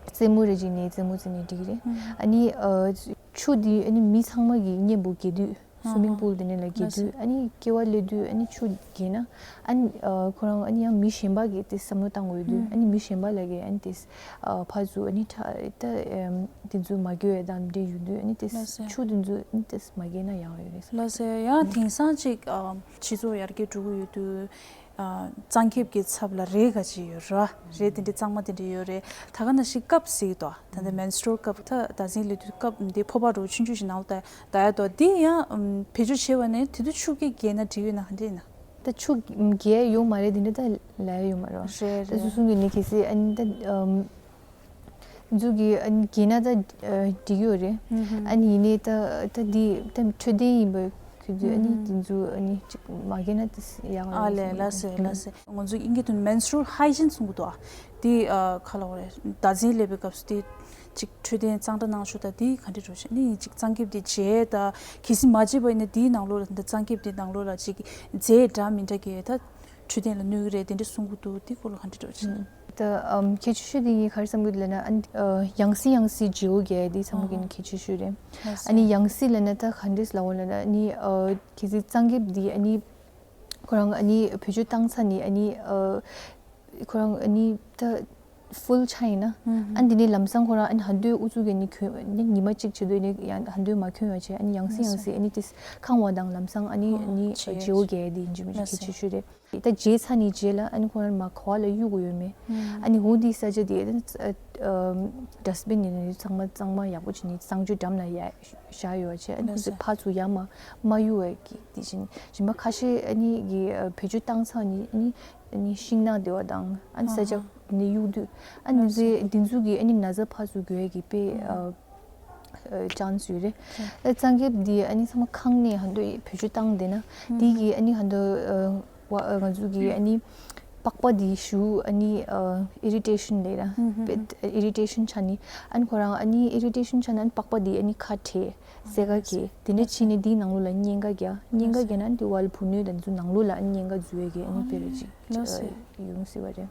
རྩེད་མོ་རེ་ཅིག་ནས་རྩེད་མོ་རྩེ་ནས་འགྲིག་གི་རེད། ཨ་ནི་ཨ་ཆུ་དེ་ཨ་ནི་མི་ཚང་མ་གི་གཉེན་པོ་རྒྱག་དུས་སུ་མིང་པུལ་དེ་ནས་ལ་རྒྱག་དུས་ཨ་ནི་སྐྱེ་བ་སླེབས་དུས་ཨ་ནི་ཆུ་རྒྱག་ན་ཨ་ནི་ཨ་ཁོ་རང་ཨ་ནི་ཡང་མི་གཞན་པ་གི་དེ་བསམ་བློ་བཏང་དགོས་དུས་ཨ་ནི་མི་གཞན་པ་ལ་གི་ཨ་ནི་དེ་ཨ་ཕར་ཚུར་ཨ་ནི་ཁྲ་ད་ཨམ་དེ་ཚོ་མ་གྱོད་ཡ་དང་འདྲེ་ཡོད་དུས་ཨ་ནི་དེ་ལགས་སེ། ཆུ་དེ་ཚོ་ཨ་ནི་དེ་མ་གྱོད་ན་ཡག་ཡོད་རེད། ལགས་སེ། ཡང་དེང་སང་ཅིག་ཨ་སྤྱི་ཚོགས་ཡར་རྒྱས་འགྲོ་གི་ཡོད་དུས་ཨ་གཙང་ཁེབས་ཀྱི་ཚབ་ལ་རས་ག་ཅིག་ཡོད་ར། རས་དེ་འདྲའི་གཙང་མ་དེ་འདྲ་ཡོད་རེད། ད་ག་ནང་བཞིན་སྐབས་ཟེར་གི་འདུག་ད་ལྟ་མེན་སི་ཊུ་རལ་སྐབས་ད་ཟླ་མཚན་སླེབས་དུས་སྐབས་འདི་ཕོར་པ་རོ་ཆུང་ཆུང་ཞིག་ནང་ལ་ད་ད་ཡ་འདུག་འདི་ཡང་བེད་སྤྱོད་བྱས་པ་ནས་དེ་དུས་ཆུ་སྐྱེས་རྒྱག་ན་འགྲིག་ཡོད་ན་ག་འདྲ་ཡིན་ན། ད་ཆུ་རྒྱག་ཡོད་མ་རེད། དེ་འདྲ་ད་ལབ་ཡ་ཡོད་མ་རེད། རེད་ད་རེད། སོ་སོ་གི་ནི་གལ་སྲིད་ཨ་ནི་ད་ཨམ་འཛུགས་ཀྱི་ཨ་ནི་རྒྱག་ན་ད་ཨ་འགྲིག་ཡོད་རེད། ཨ་ནི་ཡིན་ནའི་ད་ད་འདི་ད་འཕྲོད་བསྟེན་ཡིན་པ་ཁྱོད་ཚོས་ཨ་ནི་དེ་ཚོ་ཨ་ནི་ཅིག་མ་རྒྱག་ན་དེ་ཡག་ཨ་ལས་ལ་སེ་ལ་སེ། ང་ཚོ་དབྱིན་སྐད་དུ་menstrual hygiene གསུང་གི་འདུག་ཨ། དེ་ཨ་ག་ལ་བ་རེད། ཟླ་མཚན་སླེབས་པའི་སྐབས་སུ་དེ་ཅིག་འཕྲོད་བསྟེན་གཙང་སྦྲ་གནང་ཤོག་ད་དེ་ག་འདྲ་འགྲོ་བྱེད་ནི་ཅིག་གཙང་ཁེབས་དེ་བྱས་ད་གལ་སྲིད་མ་བྱས་པ་ཡིན་ན་དེའི་ནང་ལོགས་ལ་ད་གཙང་ཁེབས་དེ་ནང་ལོགས་ལ་ཅིག་རྫས་འདྲ་མི་འདྲ་གི་ད་འཕྲོད་བསྟེན་ལ་གནོད་ཀྱི་རེད་དེ་འདྲ་གསུང་གི་འདུག་དེ་སྐོར་ལ་ག་འདྲ་འགྲོ་བྱེད་ནི། ད་ཨམ་གལ་ཆེ་ཤོས་དེ་ངས་ག་རེ་བསམ་གྱི་འདུག་ལབ་ན་ཨ་ནི་ཨ་ཡང་སེ་ཡང་སེ་བརྗེ་པོ་རྒྱག་ཡ་དེ་བསམ་གྱི་ཨ་ནི་གལ་ཆེ་ཤོས་རེད། ལགས་སོ། ཨ་ནི་ཡང་སེ་ལབ་ན་ད་ག་འདྲས་ལབ་དགོས་ལབ་ན་ཨ་ནི་ཨ་གལ་སྲིད་གཙང་ཁེབས་དེ་ཨ་ནི་ཁོ་རང་ཨ་ནི་བེད་སྤྱོད་བཏང་ཚར་ནས་ཨ་ནི་ཨ་ཁོ་རང་ཨ་ནི་ད་ཧྥུལ་ཆགས་ཡིན་ན་ཨ་ནི་དེ་ནས་ལམ་སང་ཁོ་རང་ཨ་ནི་ཧ་འདོད་ཨུ་ཚུགས་ཀྱིས་ཨ་ནི་གྱོན་ཨ་ནི་ཉི་མ་གཅིག་བྱེད་དུས་ཨ་ནི་ཡང་ཧ་འདོད་མ་གྱོན་ཡོད་བྱས་ཨ་ནི་ཡང་སེ་ཡང་སེ་ཨ་ནི་དེ་ཁང་བ་དང་ལམ་སང་ཨ་ནི་ཨ་ནི་བརྗེ་པོ་རྒྱག་ཡ་དེ་ཡིན་གཅིག་མིན་གཅིག་གལ་ཆེ་ཤོས་རེད། ད་བརྗེས་ཚར་ནས་རྗེས་ལ་ཨ་ནི་ཁོ་རང་མར་ག་བ་ལ་གཡུག་དགོས་ཡོད་མེད། ཨ་ནི་འོ་འདིའི་ས་ཆ་དེ་ཨ་ཨམ་ཌ་སི་བིན་ཡིན་ན་ཚང་མ་གཙང་མ་ཡག་པོ་བྱས་ནས་གཙང་ཆུ་འགྲམ་ལ་ཡ་བཞག་ཡོད་བྱས་ཨ་ནི་ཁོ་ཚོས་ཕར་ཚུར་ཡར་མར་མ་གཡུག་པ་གི་དེ་བཞིན་རིམ་པ་ཁ་ཤས་ཨ་ནི་གི་ཨ་བེད་སྤྱོད་བཏང་ཚར་ནས་ཨ་ནི་ཨ་ནི་ཤིང་ནགས་དེ་བ་དང་ཨ་ནི་ས་ཆ་ ནས་གཡུག་དུས་ཨ་ནི་ཚེ་འདི་ཚོ་གི་ཨ་ནི་ན་ཚ་ཕར་ཚུར་འགྱུར་ཡས་ཀྱི་དཔེ་ཨ་ཅན་ཡོད་རེད། ཨ་གཙང་ཁེབས་འདི་ཨ་ནི་ཚང་མ་ཁང་ནས་ཧ་འདོད་བེད་སྤྱོད་བཏང་བསྡད་ན་འདི་གི་ཨ་ནི་ཧ་འདོད་ཨ་ང་ཚོ་གི་ཨ་ནི་པགས་པ་འདི་ཞུ་ཨ་ནི་ཨ་ཨི་རི་ཊེ་ཤན་ལས་ར་ཨི་རི་ཊེ་ཤན་ཆགས་ནི་ཨ་ནི་ཁོ་རང་ཨ་ནི་ཨི་རི་ཊེ་ཤན་ཆགས་ན་ཨ་ནི་པགས་པ་འདི་ཨ་ནི་ཁ་བྲེག་སེར་ཀ་གི་དེ་ནས་ཕྱིན་ནས་འདིའི་ནང་ལོགས་ལ་གཉན་ཁ་རྒྱག་གཉན་ཁ་རྒྱག་ན་འདི་བ་ལ་བུ་སྣོད་དང་འདི་ཚོ་ནང་ལོགས་ལ་ཨ་ནི་གཉན་ཁ་འཛུལ་ཡས་ཀྱི་ཨ་ནི་དཔེ་ར་ཅིག་ལགས་སེ། ཡོང་སྲིད་པ་རེད།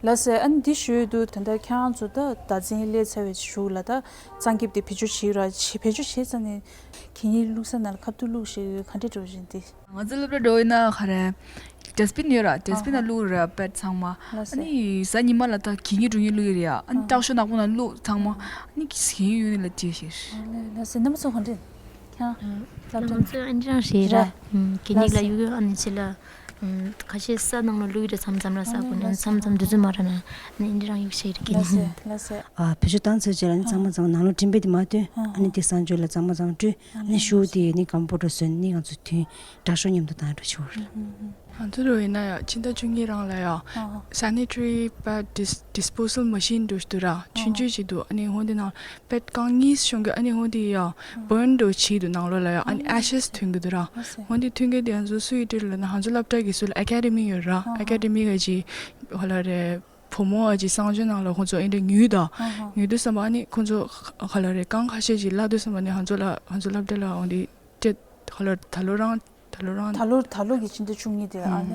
ལགས་སེ། ཨ་ནི་འདི་ཞུས་དུས་ད་ལྟ་ཁྱེད་རང་ཚོ་ད་བདག་འཛིན་སླེབས་ཚར་བའི་གཞུག་ལ་ད་གཙང་ཁེབས་དེ་བེད་སྤྱོད་བྱེད་ར་བྱེད་བེད་སྤྱོད་བྱེད་ཙང་ནས་གད་སྙིགས་བླུགས་ས་ནང་ལ་ཁ་ཐུག་བླུགས་ཤེས་ཡོད་ག་འདྲས་འགྲོ་བཞིན་དེ། ང་ཚོ་སློབ་གྲྭ་འགྲོ་ཡིན་ན་ག་རེ། ཌས་པིན་ཡོད་ར་ཌས་པིན་ནང་བླུགས་ར་པེད་ཚང་མ། ལགས་སེ། ཨ་ནི་གཟའ་ཉི་མ་ལ་ད་གད་སྙིགས་འགྲོ་སྙིགས་བླུགས་ཡོད་རེད་ཡ། ཨ་ནི་ཨ་སྐྲག་ཤོས་ནག་པོ་ནང་བླུགས་ཚང་མ། ཨ་ནི་གད་སྙིགས་ཡོད་ནི་ལ་བྲིས་ཤེས། ལགས་སེ། རྣམ་པ་ཚོ་ག་འདྲས་ཁྱེད་རང་། ལགས་སེ། ང་ཚོ་ཨ་འདྲ་རང་ཞིག་ར། ར། ཨུམ། གད་སྙིགས་ལ་ལགས་སེ། གཡུག་གཡུག་ཨ་ནི་ཅི་ལ། ཨུམ། ཁ་ཤས་ས་ནང་ལ་བླུགས་ཡོད་རེད་མཚམས་མཚམས་ར་ས་ཨ་ཁུ་ནས་ལགས་སེ། མཚམས་མཚམས་དུས་ཚོད་མ་རག་ན་ཨ་ནི་ཨ་འདྲ་རང་གཡུག་ཤེས་རེད་གད་ལགས་སེ། སྙིགས། ལགས་སེ། ཨ་བེད་སྤྱོད་བཏང་ཚར་རྗེས་ལ་ནི་གཙང་མ་གཙང་མ་ནང་ལོགས་འགྲིམ་པས་དེ་མ་ཐོན། ཨ་ནི་དེ་གསང་སྤྱོད་ལ་གཙང་མ་གཙང་མ་སྤྲོད། ཨ་ནི་ཤུ་དེ་ནི་གམ་པོ་ཏོ་བཟོས་ནི་ང་ཚོ་དུས་དྲག་ཤོས་མཉམ་དུ་བཏང་འགྲོ་ཆོག་རེད། ང་ཚོ་རུ་ཡིན་ན་ཡང་ཕྱི་ཟླ་བཅུ་གཉིས་རང་ལ་ཡང་ཨ་ཧ། སེ་ནི་ཊ་རི་པེཌ་ཌིས་ཌིས་པོ་སལ་མ་ཤིན་འདྲ་ཞིག་འདུག་ར། ཆུང་ཆུང་ཞིག་འདུག་ཨ་ནི་ཧོན་དེ་ནང་པེཌ་རྐང་གཉིས་ཤོང་གི་ཨ་ནི་ཧོན་དེ་ཡང་བྷརན་འདྲ་བྱས་འདུག་ནང་ལོགས་ལ་ཡང་ཨ་ནི་ཨེ་ཤེས་ཐོན་གི་འདུག་ར། ཨ་ཧ། ཧོན་དེ་ཐོན་གི་དེ་ང་ཚོ་སུ་ཡིས་སྤྲད་ལབ་ན་ང་ཚོ་སློབ་གྲྭ་གི་སུ་ལ་ཨེ་ཀ་ཌེ་མི་ཡོད་ར། ཨ་ཧ། ཨེ་ཀ་ཌེ་མི་ག་ཅིག་ཧ་ལ་རེད། བུ་མོ་བ་ཅིག་གསང་སྤྱོད་ནང་ལ་ཁོང་ཚོ་ཨེ་འདྲ་ཉུལ་ད། ཨ་ཧ། ཉུལ་དུས་ཙམ་པ་ཨ་ནི་ཁོང་ཚོ་ཧ་ལ་རེད་རྐང་ཁ་ཤས་ཅིག་བརླག་དུས་ཙམ་པ་ནི་ང་ཚོ་ལ་ང་ཚོ་སློབ་གྲྭ་ལ་འོང་དེ་སྤྲད་ཧ་ལ་ད་ལོ་རང་ད་ལོ་རང་ད་ལོ་ད་ལོ་གི་ཕྱི་ཟླ་བཅུ་གཉིས་དེ་ཨ་ལས།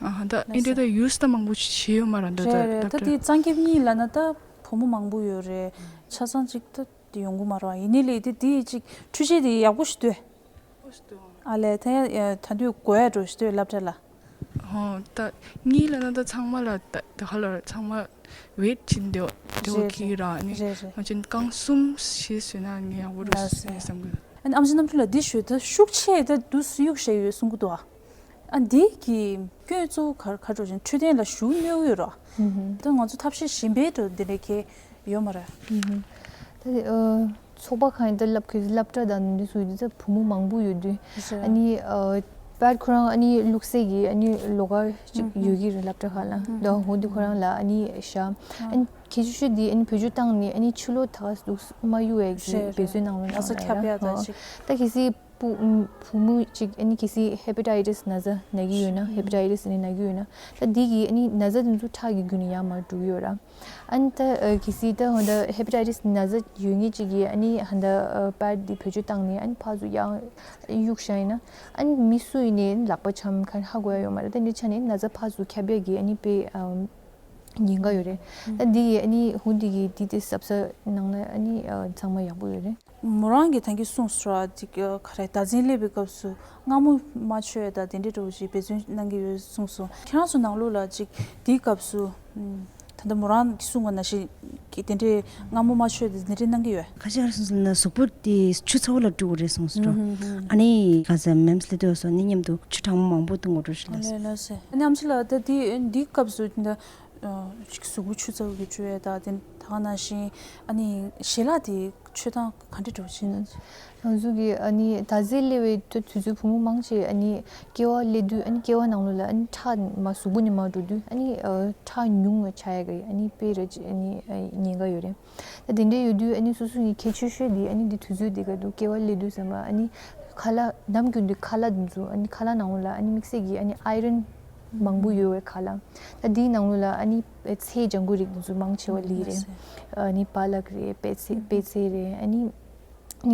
ཨ་ཧ་ད་ཨེ་འདྲ་ད་ཡུས་ད་མང་པོ་བྱས་ཡོད་མ་རེད་འདྲ་ད་རེད་རེད། ད་སློབ་དེ་གྲྭ་གཙང་ཁེབས་གཉིས་ལབ་ན་ད་བུ་མོ་མང་པོ་ཡོད་རེད། ཆ་ཚང་ཅིག་ད་དེ་ཡོང་གི་མ་རེད་པ། ཡིན་ནའི་ལས་དེ་དེ་ཅིག་འཕྲུལ་ཆས་དེ་ཡག་པོ་ཞིག་འདུག་ཨ་ལས་ད་ཡ་ད་དུས་དགོས་ཡ་འགྲོ་ཞིག་འདུག་སློབ་གྲྭ་ལ། ཧོ། ད་གཉིས་ལབ་ན་ད་ཚང་མ་ལ་ད་ད་ཧ་ལ་ཚང་མ་ཝེཊ་བྱིན་དེ་དེ་བ་རེད་གི་ར་ནི་རེད་རེད། ང་ཅན་རྐང་གསུམ་ཞིག་བཟོས་ན་ངས་ཡག་པོ་རེད་ལགས་སེ། བསམ་གི། ཨ་ནི་ཨམ་ཆི་རྣམ་གྲོལ་ལ་འདི་ཞུས་ད་ཤུགས་ཆེ་ད་དུ་སུ་གཡུག་བཞག་ཡོད་གསུང་གི་འདུག་ཨ། ཨ་འདི་གི་སྐྱོན་གཙོ་བོ་ག་ག་འགྲོ་ཅན་འཕྲོད་བསྟེན་ལ་ཞུགས་གནོད་ཡོད་ར། ད་ང་ཚོ་ཐབས་ཤེས་གཞན་པའི་འགྲོ་འདི་འདྲ་གི་ཡོད་མ་རེད། ད་ཨ་ཚོགས་པ་ཁང་ཡིན་ད་སློབ་ཁྲིད་སློབ་གྲྭ་དང་འདི་ཚོ་ཡིན་ད་བུ་མོ་མང་པོ་ཡོད་དུས་རེད། ཨ་ནི་ཨ་པར་ཁོ་རང་ཨ་ནི་བླུགས་སའི་གི་ཨ་ནི་ལོགས་ཀ་ཅིག་ཡོད་ཀྱི་རེད་སློབ་གྲྭ་ཁག་ལ། ད་འོ་འདི་ཁོ་རང་ལ་ཨ་ནི་བཞག་ཨ་ནི་ཁྱད་ཆོས་ཤོས་འདི་ཨ་ནི་བེད་སྤྱོད་བཏང་ནས་ཨ་ནི་ཕྱི་ལོགས་ད་ག་ཟུག་མ་གཡུག་ཡས་ཀྱི་རེད་འབད་རྩོལ་གནང་རོགས་གནང་ཨ་ས་ཁྱབ་ཡ་ད་ཅིག་ད་གལ་སྲིད་བུ་བུ་མོ་ཅིག་ཨ་ནི་གལ་སྲིད་ཧེ་པ་ཊའི་ཊི་སི་ན་ཚ་ན་གི་ཡོད་ན་ཧེ་པ་ཊའི་ཊི་སི་ཨ་ནི་ན་གི་ཡོད་ན་ད་འདི་གི་ཨ་ནི་ན་ཚ་དེ་ཚོ་ཁྲག་གི་བརྒྱུད་ནས་ཡར་མར་འགྲོ་གི་ཡོད་ར། ཨ་ནི་ད་ཨ་གལ་སྲིད་ད་ཧོ་ད་ཧེ་པ་ཊའི་ཊི་སི་ན་ཚ་ཡོད་མཁན་ཅིག་གིས་ཨ་ནི་ཧ་ད་ཨ་པར་འདི་བེད་སྤྱོད་བཏང་ནས་ཨ་ནི་ཕར་ཚུར་ཡང་གཡུག་བཞག་ཡིན་ན་ཨ་ནི་མི་སུ་ཡིན་ནའི་ལག་པ་འཆམ་མཁན་ཧ་གོ་ཡ་ཡོད་མ་རེད། ད་འདི་ཆ་ནས་ན་ཚ་ཕར་ཚུར་ཁྱབ་ཡ་གི་ཨ་ནི་དཔེ་ཨ་ཉེན་ཁ་ཡོད་རེད། ད་འདི་ཡི་ཨ་ནི་ཧུ་འདི་གི་འདི་དེ་གཟབ་གཟབ་གནང་ན་ཨ་ནི་ཨ་ཚང་མ་ཡག་པོ་ཡོད་རེད། མོ་རང་གིས་ད་གིན་གསུངས་སོང་ར་ཅིག་ག་རེ་བདག་འཛིན་སླེབས་པའི་སྐབས་སུ་སྔ་མོ་མ་མཆོད་ད་དེ་འདྲའི་འདྲ་བོ་ཞིག་འབད་བརྩོན་གནང་གི་ཡོད་གསུངས་སོང་། ཁྱེད་རང་ཚོ་ནང་ལོགས་ལ་ཅིག་དེའི་སྐབས་སུ་ད་ལྟ་མོ་རང་གིས་གསུངས་པ་ནང་བཞིན་གྱི་དེ་འདྲའི་སྔ་མོ་མ་མཆོད་དེ་དེ་འདྲའི་གནང་གི་ཡོད། ཁ་ཤས་ཁ་ཤས་སོང་ཟེར་ན་གཟུགས་པོ་དེ་ཆུ་ཚ་བོ་ལ་སྤྲུག་དགོས་རེད་གསུངས་སོང་འགྲོ། ཨ་ནི་ག་ཟེར་མེམས་ལི་ཏོ་སོ་ནི་མཉམ་དུ་ཆུ་གྲང་མོ་མང་པོ་བཏུང་དགོས་འགྲོ་ཞིག་ལ། ཨ་ནི་ཨམ་ཆི་ལ་ད་དེ་འདིའི་སྐབས་སུ་ད། ཅིག་གཟུགས་པོ་ཆུ་ཚ་བོ་གི་བཅོས་ཡས་དང་དེ་ད་ག་ནང་བཞིན་ཨ་ནི་ཞལ་ལག་དེ་མཆོད་སྟངས་ག་འདྲ་འདྲ་བོ་བྱེད་ན། ང་ཚོ་གི་ཨ་ནི་ད་གཟོད་སླེབས་པའི་དུས་ཚོད་བུ་མོ་མང་ཆེ་ཨ་ནི་སྐྱེ་བ་སླེབས་དུས་ཨ་ནི་སྐྱེ་བ་ནང་ལོགས་ལ་ཨ་ནི་ཁྲག་མར་གཟུགས་པོ་ནས་མར་འགྲོ་དུས་ཨ་ནི་ཁྲག་ཉུང་བ་ཆགས་ཡ་གི་ཨ་ནི་དཔེ་ར་ཅིག་ཨ་ནི་ཉེན་ཁ་ཡོད་རེད། ད་དེ་འདྲ་ཡོད་དུས་ཨ་ནི་སོ་སོ་གི་གལ་ཆེ་ཤོས་དེ་ཨ་ནི་འདི་དུས་ཚོད་འདི་ག་དུས་སྐྱེ་བ་སླེབས་དུས་ཙམ་པ་ཨ་ནི་ཁ་ལག་ནམ་རྒྱུན་དུ་ཁ་ལག་འདི་ཚོ་ཨ་ནི་ཁ་ལག་ནང་ལོགས་ལ་ཨ་ནི་དམིགས་བསལ་གྱི་ཨ་ནི་ཨའི་རན་མང་པོ་ཡོད་པའི་ཁ་ལག་ད་འདིའི་ནང་ལོགས་ལ་ཨ་ནི་ཚལ་ལྗང་གུ་རིགས་འདི་ཚོ་མང་ཆེ་བ་ལི་རེད། ཨ་ནི་པ་ལག་རེད། པད་ཚལ་པད་ཚལ་རེད། ཨ་ནི་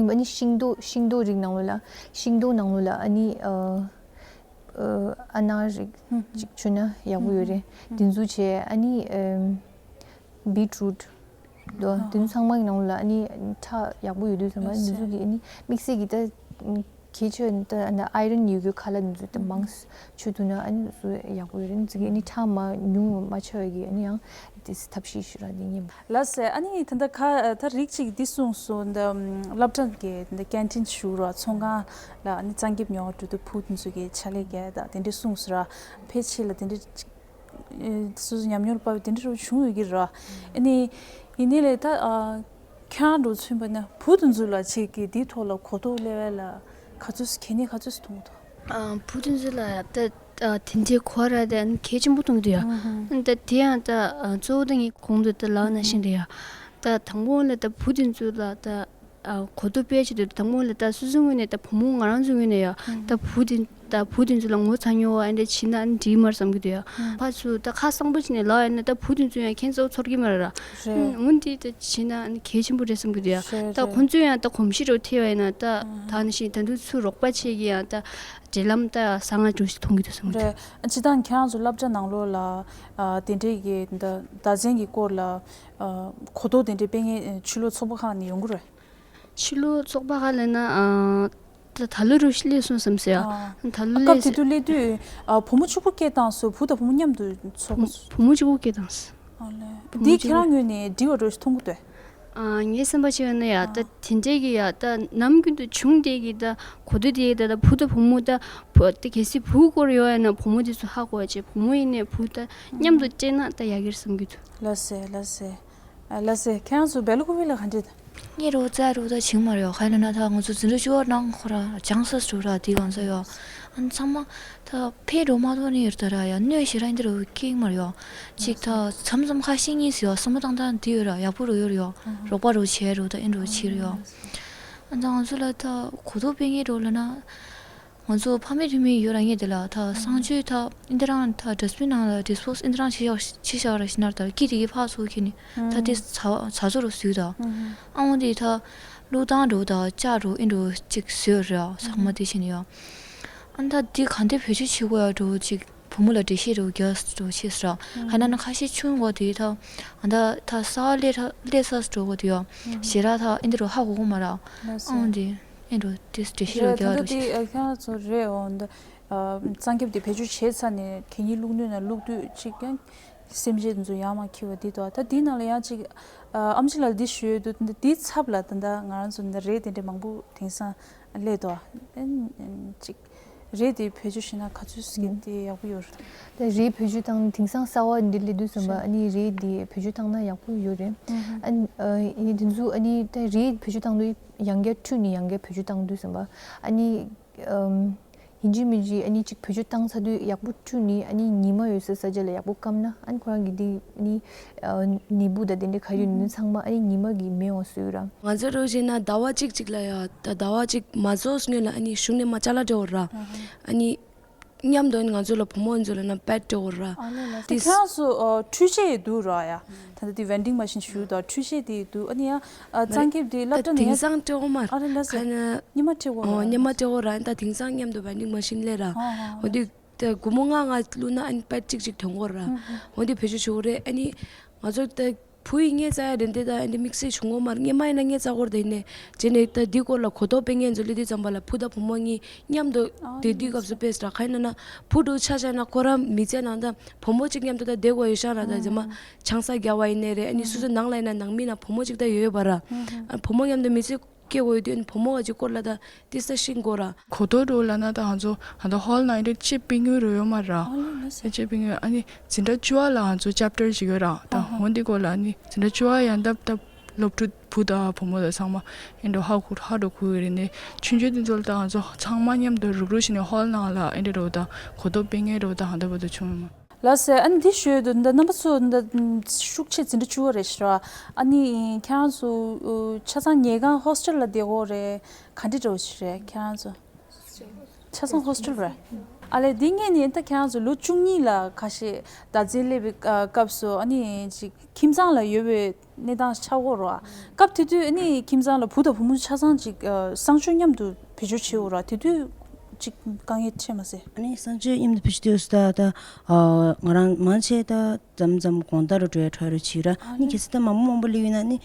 ཨ་ནི་ཤིང་ཏོག་ཤིང་ཏོག་རིགས་ནང་ལོགས་ལ་ཤིང་ཏོག་ནང་ལོགས་ལ་ཨ་ནི་ཨ་ཨ་ཨ་ནར་རིགས་ཅིག་མཆོད་ན་ཡག་པོ་ཡོད་རེད། འདི་ཚོ་བྱས་ཨ་ནི་ཨམ་བི་ཊི་རུཊ་དོ་དེ་ཚོ་ཚང་མ་གི་ནང་ལ་ཨ་ནི་ཁྲག་ཡག་པོ་ཡོད་དུས་ཙམ་པ་འདི་ཚོ་གི་ཨ་ནི་དམིགས་བསལ་གྱི་ད་གལ་ཆེ་ད་ཨ་ནི་ཨའི་རན་ཡོད་རྒྱུ་ཁ་ལག་འདི་ཚོ་ད་མང་མཆོད་ཐུབ་ན་ཨ་ནི་སུ་ཡག་པོ་ཡོད་རེད། འདི་ཚོ་གི་ཨ་ནི་ཁྲག་མར་ཉུང་མ་ཆགས་ཡ་གི་ཨ་ནི་ཡང་དེ་ཐབས་ཤེས་ཞུ་ར་འདི་ཉིན། ལགས་སེ། ཨ་ནི་ད་ལྟ་ཁ་ད་རིགས་གཅིག་འདི་གསུངས་སོང་། འདི་སློབ་གྲྭ་གི་འདི་ཀན་ཊིན་ཞུ་ར་ཚོང་ཁང་ལ་ཨ་ནི་གཙང་ཁེབས་ཉོ་བ་འགྲོ་དུས་བུ་འདི་ཚོ་གི་ཕྱག་ལས་རྒྱག་ད་དེ་འདྲས་གསུངས་སོང་ར། ཕལ་ཆེར་ལ་དེ་འདྲས་ཅིག་ཨེ་སོ་སོ་ཉམས་མྱོང་ལ་དཔག་པའི་དེ་འདྲ་རུ་བྱུང་ཡོད་ཀྱི་རེད། ཨ་ནི་ཡིན་ནའི་ལས་ད་ཨ་ཁྱེད་རང་འགྲོ་ཚུན་པ་ན་བུ་དེ་ཚོ་ལ་ཅིག་གི་འདིའི་ཐོག་ལ་གོ་རྟོགས་སླེབས་ཡ་ལ་ག་ཚོད་གལ་གནད་ག་ཚོད་མཐོང་ཐུབ། ཨ་བུ་དེ་ཚོ་ལ་ད་ ད་དེ་འདྲའི་གོ་ར་དེ་གལ་ཆེན་པོ་མཐོང་གི་འདུག་ཡ། ཨ་ནི་ད་དེ་ཡང་ད་གཙོ་བོ་ད་ངས་གོང་དུ་ད་ལབ་ན་བཞིན་རེད་ཡ། ད་དང་པོ་ལ་ད་བུ་དེ་ཚོ་ལ་ད་གོ་རྟོགས་སྤེལ་ཆེད་དུ་དང་པོ་ལ་ད་སོ་སོའི་ངོས་ནས་ད་བུ་མོ་ང་རང་ཚོའི་ངོས་ནས་ཡ། ད་བུ་དེ་ད་བུ་དེ་ཚོ་ལ་ངོ་ཚ་ཉོ་བ་ཨ་འདྲ་བྱེད་ན་ཨ་ནི་འགྲིག་མ་རེད་བསམ་གྱི་འདུག་ཡ། ཕར་ཚུར་ད་ཁ་གསང་པོ་བྱས་ནས་ལབ་ཡ་ན་ད་བུ་དེ་ཚོ་ཡང་ཁྱད་མཚར་ཚོར་གྱི་མ་རེད་ར། འོན་ཏེ་ད་བྱེད་ན་ཨ་ནི་གལ་ཆེན་པོ་རེད་བསམ་གྱི་འདུག་ཡ། ད་ཁོང་ཚོས་ཡང་ད་གོམས་གཤིས་རོ་ཐེབས་པ་ཡིན་ན་ད་ད་ནི་ཞིག་ད་དུང་ཚུར་རོགས་པ་བྱེད་ཀྱི་ཡང་ད་འབྲེལ་ལམ་ད་གསང་སྔགས་འགྲོ་ཞིག་མཐོང་གི་འདུག་བསམ་གྱི་འདུག་རེད། སྤྱིར་བཏང་ཁྱེད་རང་ཚོ་སློབ་གྲྭ་ནང་ལོགས་ལ་ཨ་དེ་འདྲས་ཀྱི་ད་བདག་འཛིན་གྱི་སྐོར་ལ་ཨ་གོ་རྟོགས་དེ་འདྲས་སྤེལ་མཁན་ཕྱི་ལོགས་ཚོགས་པ་ཁག་ནས་ཡོང་གི་རེད། ཕྱི་ལོགས་ཚོགས་པ་ཁག་ལབ་ན་ཨ་ད་ད་ལོ་རུ་སླེབས་སོང་བསམ་སོང་ཡ། ཨ་ད་ལོ་སླེབས་སྐབས་དེ་དུས་སླེབས་དུས་ཨ་བུ་མོ་གཅིག་པུ་སྐད་བཏང་སོང་། བུ་དང་བུ་མོ་མཉམ་དུ་ཚོགས་པ། བུ་མོ་གཅིག་པུ་སྐད་བཏང་སོང་། ཨ་ལས། བུ་མོ་འདི་གཅིག་ཁྱེད་པུ། རང་ངོས་ནས་འགྲིག་པ་འདྲ་ཞིག་མཐོང་གི་འདུག་ཨ་ངའི་བསམ་པ་བྱས་ན་ཡ་ད་དེ་འདྲས་ཀྱི་ཡ་ད་ནམ་རྒྱུན་དུ་བྱུང་བསྡད་ཀྱི་ད་གོ་ཐོས་དེ་ད་ད་བུ་དང་བུ་མོ་ད་བུ་ད་གལ་སྲིད་བུ་སྐོར་ཡོད་ཡ་ན་བུ་མོ་དེ་ཚོ་ཧ་གོ་བ་བྱས། བུ་མོ་ཡིན་ནའི་བུ་ད་མཉམ་དུ་སྤྲད་ན་ད་ཡག་གི་རེད་བསམ་གྱི་འདུག་ལགས་སེ་ལགས་སེ། ཨ་ལགས་སེ་ཁྱེད་རང་ཚོ་སྦེལ་ཀོབ་ལ་ག་འདྲས། ངའི་རོ་ཙ་རོ་ད་བྱུང་མ་རེད། ག་ཡིན་ན་ད་ང་ཚོ་འཛིན་གྲྭ་བཅུ་པ་ནང་ཁོ་ར་སྦྱངས་ས་འགྲོ་ར་དེ་གང་ས་ཡོད། ཨ་ནི་ཚང་མ་ད་ཕེབས་འགྲོ་མ་ཐུབ་ནི་ཡོད་ད་ར་ཡ། གནོད་ཞེ་དྲག་འདི་རུ་སྐྱེས་མ་རེད་ཡོད། ཅིག་ད་མཚམས་མཚམས་ཁ་ཤས་གཉིས་སུ་ཡོད་བསམ་བློ་བཏང་སྟངས་འདི་ཡོད་ར་ཡག་པོ་རུ་ཡོད་རེད་ཡོད། རོགས་པ་རུ་བྱས་རུ་ད་ཨེ་འགྲོ་བྱེད་རུ་ཡོད། ཨ་ད་ང་ཚོ་ལ་ད་གོ་རྟོགས་སྤེལ་མཁན་རོ་ལ་ན། ང་ཚོ་ཕ་མེས་བུ་མེས་ཡོད་ར་ངེས་དེ་ལ་ད་གསང་སྤྱོད་ད་ཨིན་ཏི་རང་ད་ཌས་བི་ན་ལ་ཌིས་པོ་ཟལ་ཨིན་ཏི་རང་ཆི་ཤག་ཆི་ཤག་ར་ཤི་ན་ད་ཀི་དེ་གི་ཕག་ཚོ་ཁྱེར་ནི་ད་དེ་ཚ་ཚ་ཚོ་རུ་སུས་ད་ཨང་དེ་ད་བླུག་སྟངས་རུ་ད་ཅག་རུ་ཨིན་རུ་ཅིག་བཟོས་ར་ཚང་མ་དེ་བྱེད་ནི་ཡ། ཨ་ད་དེ་ག་འདྲ་བེད་སྤྱོད་བྱེད་དགོས་ཡ་རུ་ཅིག་བུ་མོ་ལ་འགྲེལ་བཤད་རུ་རྒྱག་རུ་བྱེད་ས་ར་ཧ་ན་ན་ཁ་ཤས་ཆུང་གོ་དེ་ད་ཨ་ད་ད་ས་ལེ་ར་ལེ་ས་སུ་འགྲོ་གོ་དེ་ཡ་ཞེ་ར་ད་ཨིན་དེ་རུ་ཧ་གོ་གོ་མ་ར་ཨང་དེ། ཨེ་འགྲོ་དེ་འགྲེལ་བཤད་རེད། རྒྱག་ད་ལྟ་རོགས་དེ་ཤིག་ཨ་ཁྱེད་རང་ཚོ་རེད་འོ་འདི་ཨ་གཙང་ཁེབས་དེ་བེད་སྤྱོད་བྱས་ཚར་ནས་གད་སྙིགས་བླུགས་སྣོད་ནང་བླུགས་དུས་ཅིག་ཀྱང་སེམས་ཅན་ཚོ་ཡང་མ་འཁྱེར་བ་འདི་དོ། ད་འདི་ནང་ལ་ཡང་ཅིག་ཨ་ཨམ་ཆི་ལགས་འདི་ཞུས་འདུག་འདི་འདིའི་ཚབ་ལ་ད་ལྟ་ང་རང་ཚོ་འདི་རེད་དེ་འདྲ་མང་པོ་དེང་སང་སླེབས་འདུག་ཨ་ཅིག་རེད་དེ་བེད་སྤྱོད་བྱས་ན་ག་ཚོད་སྐྱིད་དེ་ཡག་པོ་ཡོད་རེད། ད་རེད་བེད་སྤྱོད་བཏང་དེང་སང་གསར་བ་འདི་སླེབས་དུས་ཙམ་པ་ཨ་ནི་རེད་དེ་བེད་སྤྱོད་བཏང་ན་ཡག་པོ་ཡོད་རེད། ཨ་ནི་ཨ་ནི་དེ་ཚོ་ཨ་ནི་ད་རེད་བེད་སྤྱོད་བཏང་དུས་ཡང་བསྐྱར་འཁྲུད་ནས་ཡང་བསྐྱར་བེད་སྤྱོད་བཏང་དུས་ཙམ་པ་ཨ་ནི། ཨམ། ཡིན་གཅིག་མིན་གཅིག་ཨ་ནི་གཅིག་བེད་སྤྱོད་བཏང་ཚར་དུས་ཡག་པོ་བཀྲུས་ནས་ཨ་ནི་ཉི་མ་ཡོད་སའི་ས་ཆ་ལ་ཡག་པོ་བསྐམས་ན་ཨ་ནི་ཁོ་རང་གི་དེ་ཨ་ནི་ཨ་ནད་འབུ་དང་དེ་འདྲ་ག་ཡོད་ནི་ཚང་མ་ཨ་ནི་ཉི་མ་གིས་མེད་འོང་བཟོས་ར། ང་ཚོ་རོགས་བྱས་ན་ཟླ་བ་གཅིག་གཅིག་ལ་ཡ་ད་ཟླ་བ་གཅིག་མ་རྫོགས་སྔོན་ལ་ཨ་ནི་གཞུང་ནས་མ་ཅ་ལག་སྤྲད་འོ་ར། ཨ་ནི་མཉམ་དུ་ཨ་ནི་ང་ཚོ་ལ་བུ་མོ་ཨ་ནི་ཚོ་ལ་ན་པེད་སྤྲད་འོ་ར། ཨ་ལས་ལས་དེ་ཁྱེད་རང་ཚོ་ཨ་འཕྲུལ་ཆས་འདུག་ར་ཡ། ད་ལྟ་དེ་ཝེན་ཌིང་མ་ཤིན་ཞུ་དང་འཕྲུལ་ཆས་དེ་འདུག་ཨ་ནི་ཡ་ཨ་གཙང་ཁེབས་དེ་སློབ་གྲྭ་ནས་ཡ། དེང་སང་སྤྲད་འོ་མ་ཨ་རེ་ལ་ཟེར། ཁ་ན་ཉི་མ་སྤྲད་འོ་ཨོ་ར། ཉི་མ་སྤྲད་འོ་ར་ཨ་ད་དེང་སང་མཉམ་དུ་ཝེན་ཌིང་མ་ཤིན་སླེབས་ར། ཨོ་ཨོ་འོ་དེ་ད་སྒོར་མོ་ལྔ་ལྔ་བླུགས་ན་ཨ་ནི་པེད་གཅིག་གཅིག་ཐོན་གོ་ར། འོ་དེ་བེད་སྤྱོད་བྱེད་དགོས་རེད། ཨ་ནི་ང་ཚོ་ད་བུ་ཡི་ངའི་རྩ་ཡ་རེད་འདི་ད་ཨ་ནི་དམིགས་བསལ་བྱུང་གོ་མ་རེད། ངས་མ་ཡིན་ན་ངའི་རྩ་སྐོར་དེ་ཡིན་ནས་བྱས་ནས་ད་འདི་སྐོར་ལ་གོ་རྟོགས་སྤེལ་མཁན་ཚོ་སླེབས་དུས་ཙམ་པ་ལ་བུ་དང་བུ་མོ་གཉིས་མཉམ་དུ་དེ་དུས་སྐབས་སུ་ཕེབས་ར། ག་ཡིན་ན་ན་བུ་འདྲ་ཆ་བཞག་ན་ཁོ་རང་མི་ཚེ་ནང་ད་བུ་མོ་གཅིག་མཉམ་དུ་ད་བསྡད་དགོས་ཡོད་ཤག་ར། ད་རྗེས་མ་ཆང་ས་རྒྱག་པ་ཡིན་ནའི་རེད། ཨ་ནི་སོ་སོ་ནང་ལ་ཡིན་ན་ནང་མི་ན་བུ་མོ་གཅིག་ད་ཡོད་ཡོད་པ་ར། ཨ་བུ་མོ་མཉམ་དུ་མི་ཚེ་སྐྱེལ་དགོས་ཡོད་དུས་ཨ་ནི་བུ་མོ་བ་གཅིག་སྐོར་ལ་ད་ཏི་ས་ཤིང་དགོས་ར། གོ་རྟོགས་འགྲོ་ལབ་ན་ད་ང་ཚོ་ང་ཚོ་ཧོལ་ནང་ཨེ་འདྲ་ཅིག་པི་ཉུ་རུ་ཡོད་མ་ར། ཨ་ལས་ལས་ཨེ་ཅིག་པི་ཉུ་ཨ་ནི་འཛིན་གྲྭ་བཅུ་པ་ལ་ང་ཚོ་ཅེབ་ཊར་ཅིག་ཡོད་ར། ད་ཧོན་འདི་སྐོར་ལ་ཨ་ནི་འཛིན་གྲྭ་བཅུ་པ་ཡང་ད་ད་སློབ་ཕྲུག་བུ་དང་བུ་མོ་དང་ཚང་མ་ཨེ་འགྲོ་ཧ་གོ་ཧ་འགྲོ་གོ་ཡོད་རེད། ནི་ཆུང་ཆུང་དེ་ཚོ་ལ་ད་ང་ཚོ་ཚང་མ་མཉམ་དུ་རུབ་རུབ་བྱས་ནས་ཧོལ་ནང་ལ་ཨེ་འདྲ་རོ་ད་གོ་རྟོགས་སྤེལ་མཁན་རོ་ད་ཧ་ད་བ་ད་བྱུང་ཡོད་མ། ལགས་སེ། ཨ་ནི་འདི་ཞུས་དུས་འདི་རྣམ་པ་ཚོ་འདི་ཤུགས་ཆེ་འཛིན་གྲྭ་བཅུ་པ་རེད་ཤག་ར། ཨ་ནི་ཁྱེད་རང་ཚོ་ཆ་ཚང་ཉལ་ཁང་ཧོ་སི་ཊེལ་ལ་བསྡད་ཀྱི་ཡོད་རེད། ག་འདྲ་འདྲ་བོ་ཞིག་རེད་ཁྱེད་རང་ཚོ། ཆ་ཚང་ཧོ་སི་ཊེལ་རེད། ཨ་ལས་འདི་ངས་ནི་ད་ཁྱེད་རང་ཚོ་ལོ་བཅུ་གཉིས་ལ་ཁ་ཤས་བདག་འཛིན་སླེབས་པའི་སྐབས་སུ་ཨ་ནི་ཅིག་ཁྱིམ་ཚང་ལ་ཡོད་པའི་གནས་སྟངས་ཆགས་ཀྱི་ཡོད་རེད་བ། སྐབས་དེ་དུས་ཨ་ནི་ཁྱིམ་ཚང་ལ་བུ་དང་བུ་མོ་ཆ་ཚང་ཅིག་གསང་སྤྱོད་མཉམ་དུ་བེད་སྤྱོད་བྱེད་ཀྱི་ཡོད་རེད་བ། དེ་དུས་ཅིག་དཀའ་ངལ་འཕྲད་མ་སོང་། ཨ་ནི་གསང་སྤྱོད་མཉམ་དུ་བེད་སྤྱོད་བྱེད་དུས་ད་ད་ང་རང་མང་ཆེ་ད་མཚམས་མཚམས་དགོང་དག་རུ་འགྲོ་ཡ་ཁྲ་རུ་བྱེད་ར། ཨ་ནི་གལ་སྲིད་ད་མང་པོ་མང་པོ་སླེབས་ཡོད་ན་ནི་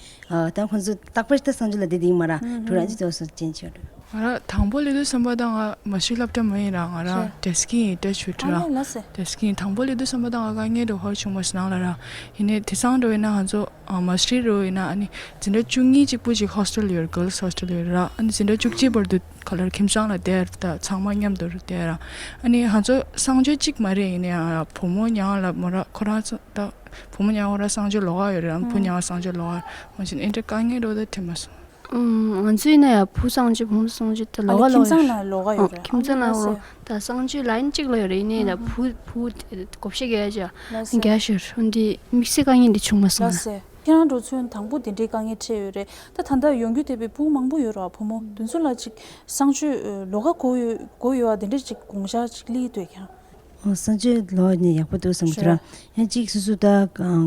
ད་ཁོང་ཚོ་རྟག་པར་ད་གསང་སྤྱོད་ལ་བསྡད་བསྡད་ཡིན་མ་ར། འགྲོ་རང་ཅི་ཙོགས་སུ་ཅན་བྱེད་ར། ང་རང་དང་པོ་སླེབས་དུས་ཙམ་པ་ད་ང་མ་གཞི་སློབ་གྲྭ་མ་ཡིན་ར། ང་རང་ཌེ་སི་ཀིང་ཡིན་ཏེ་ཆུ་ཁྲི་ར། ཨ་ལས་ལགས་སེ། ཌེ་སི་ཀིང་དང་པོ་སླེབས་དུས་ཙམ་པ་ད་ང་དཀའ་ངལ་འདྲ་བོ་ཧ་བྱུང་མ་སོང་ནང་ལ་ར། ཡིན་ནའི་དེང་སང་འདྲ་བོ་ཡིན་ན་ང་ཚོ་མ་གཞི་རུ་ཡིན་ན་ཨ་ནི་འཛིན་གྲྭ་བཅུ་གཉིས་གཅིག་པུ་ཅིག་ཧོ་སི་ཊེལ་ཡོད་ར། གྷརལ་སི་ཧོ་སི་ཊེལ་ཡོད་ར། ཨ་ནི་འཛིན་གྲྭ་བཅུ་གཅིག་བར་དུ་ག་ལར་ཁྱིམ་ཚང་ལ་བསྡད་ད་ཚང་མ་མཉམ་དུ་བསྡད་ར། ཨ་ནི་ང་ཚོ་གསང་སྤྱོད་གཅིག་མ་རེད། ཡིན་ནའི་ཡང་བུ་མོ་ཉང་ལ་མོ་ར་ཁོ་རང་ཚོ་ད་བུ་མོ་ཉང་ཁོ་ར་གསང་སྤྱོད་ལོགས་ཀ་ཡོད་རེད། ཨ་ནི་བུ་ཉང་གསང་སྤྱོད་ལོགས་ཀ་མ་གཞི་ཨེ་འདྲ་དཀའ་ངལ་འདྲ་བོ་ད་འཕྲད་མ་སོང་། ཨུམ། ང་ཚོའི་ན་ཡ་བུ་གསང་སྤྱོད་བུ་མོ་གསང་སྤྱོད་ད་ཨ་ལོ་ནི་ག་ཁྱིམ་ལོ་ག་ཚང་ཞིག་ལ་ལོ་ག་ཡོད་ཨོ་རེད། ཁྱིམ་ཨ་ཚང་ནི་ལ་ལ་ཨོ་སེ། ད་གསང་སྤྱོད་ལ་ཡིན་གཅིག་ལ་ཡོད་རེད། ཡིན་ནའི་ད་ཨུམ་བུ་བུ་བགོ་བཤའ་རྒྱག་ཡ་ལ་ཅིག་སེ། རྒྱག་ཤོར་འོན་ཏེ་དམིགས་བསལ་དཀའ་ངལ་འདི་བྱུང་མ་སོང་ལ། ལགས་སེ། ཁྱེད་རང་འགྲོ་ཚུན་དང་པོ་དེ་འདྲའི་དཀའ་ངལ་འཕྲད་ཡོད་རེད། ད་ད་ལྟ་ཡོང་རྒྱུ་དེ་བས་བུ་མང་པོ་ཡོད་རེད་བ། བུ་མོ་དེ་ཚོ་ལ་ཅིག་གསང་སྤྱོད་ལོ་ག་དགོས་ཡོད་དགོས་ཡོད་བ་དེ་འདྲ་ཅིག་དགོངས་འཆར་ཅིག་སླེབས་འདུག་ཁྱེད་རང་། ཨོ་གསང་སྤྱོད་ལོ་ནས་ཡག་པོ་འདུག་བསམ་གྱི་འདུག་ར། ཡང་གཅིག་སོ་སོ་ད་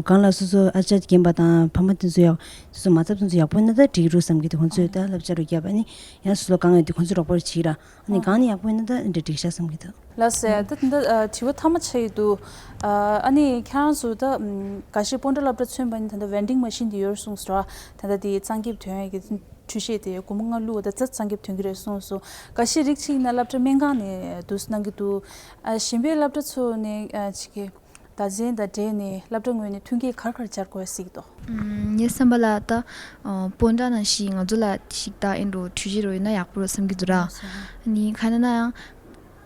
གང་ལ་སོ་སོ་ཨ་ཅག་རྒན་པ་དང་ཕ་མ་དེ་ཚོ་ཡག་སོ་སོ་མ་ཚབ་དེ་ཚོ་ཡག་པོ་ཡིན་ན་ད་འགྲིག་རུ་བསམ་གྱི་འདུག་ཁོང་ཚོས་ད་བསླབ་བྱ་རུ་བརྒྱབ་པ་ནི་ཡང་སོ་སོ་གང་ཡོད་དེ་ཁོང་ཚོ་རོགས་པ་རུ་བྱེད་ར། ཨ་ནི་གང་ནི་ཡག་པོ་ཡིན་ན་ད་འདྲ་འགྲིག་ཤག་བསམ་གྱི་འདུག་ལགས་སེ། ད་ད་ལྟ་དྲི་བ་མཐའ་མ་ཆགས་ཀྱི་འདུག་ཨ་ནི་ཁྱེད་རང་ཚོ་ད་འགའ་ཤས་སྤོན་ཊ་སློབ་གྲྭ་མཚོན་པ་ཡིན་ན་ད་ལྟ་ཝེན་ཌིང་མ་ཤིན་དེ་ཡོད་རེད་གསུངས་སོང་ར། ད་ལྟ་དེ་གཙང་ཁེབས་ཐོན་ཡས་ཀྱི་འཕྲུལ་ཆས་དེ་སྒོར་མོ་ལྔ་བླུགས་པ་ད་རྩ་གཙང་ཁེབས་ཐོན་གྱི་རེད་གསུངས་སོང་། འགའ་ཤས་རིགས་གཅིག་ཡིན་ན་སློབ་གྲྭ་སྨན་ཁང་ནས་འདུག་སེ་གནང་གི་འདུག་ཨ་གཞན་པའི་སློབ་གྲྭ་ཚོ་ནས་ཨ་ཅིག་གི་སྡེ་ཚན་དང་འབྲེལ་ནས་སློབ་གྲྭ་ངོས་ནས་མཐུན་རྐྱེན་ག་རེ་ག་རེ་སྦྱར་དགོས་ཟེར་གྱི་འདུག་ངའི་བསམ་པ་ལ་ད་ཨ་སྤོན་ཊ་ནང་བཞིན་ང་ཚོ་ལ་ཞིག་ད་ཨེ་འགྲོ་འཕྲུལ་ཆས་རོ་ཡིན་ན་ཡག་པོ་རེད་བསམ་གྱི་འདུག་ར། ཨ་ནི་ག་ན་ན་ཡང་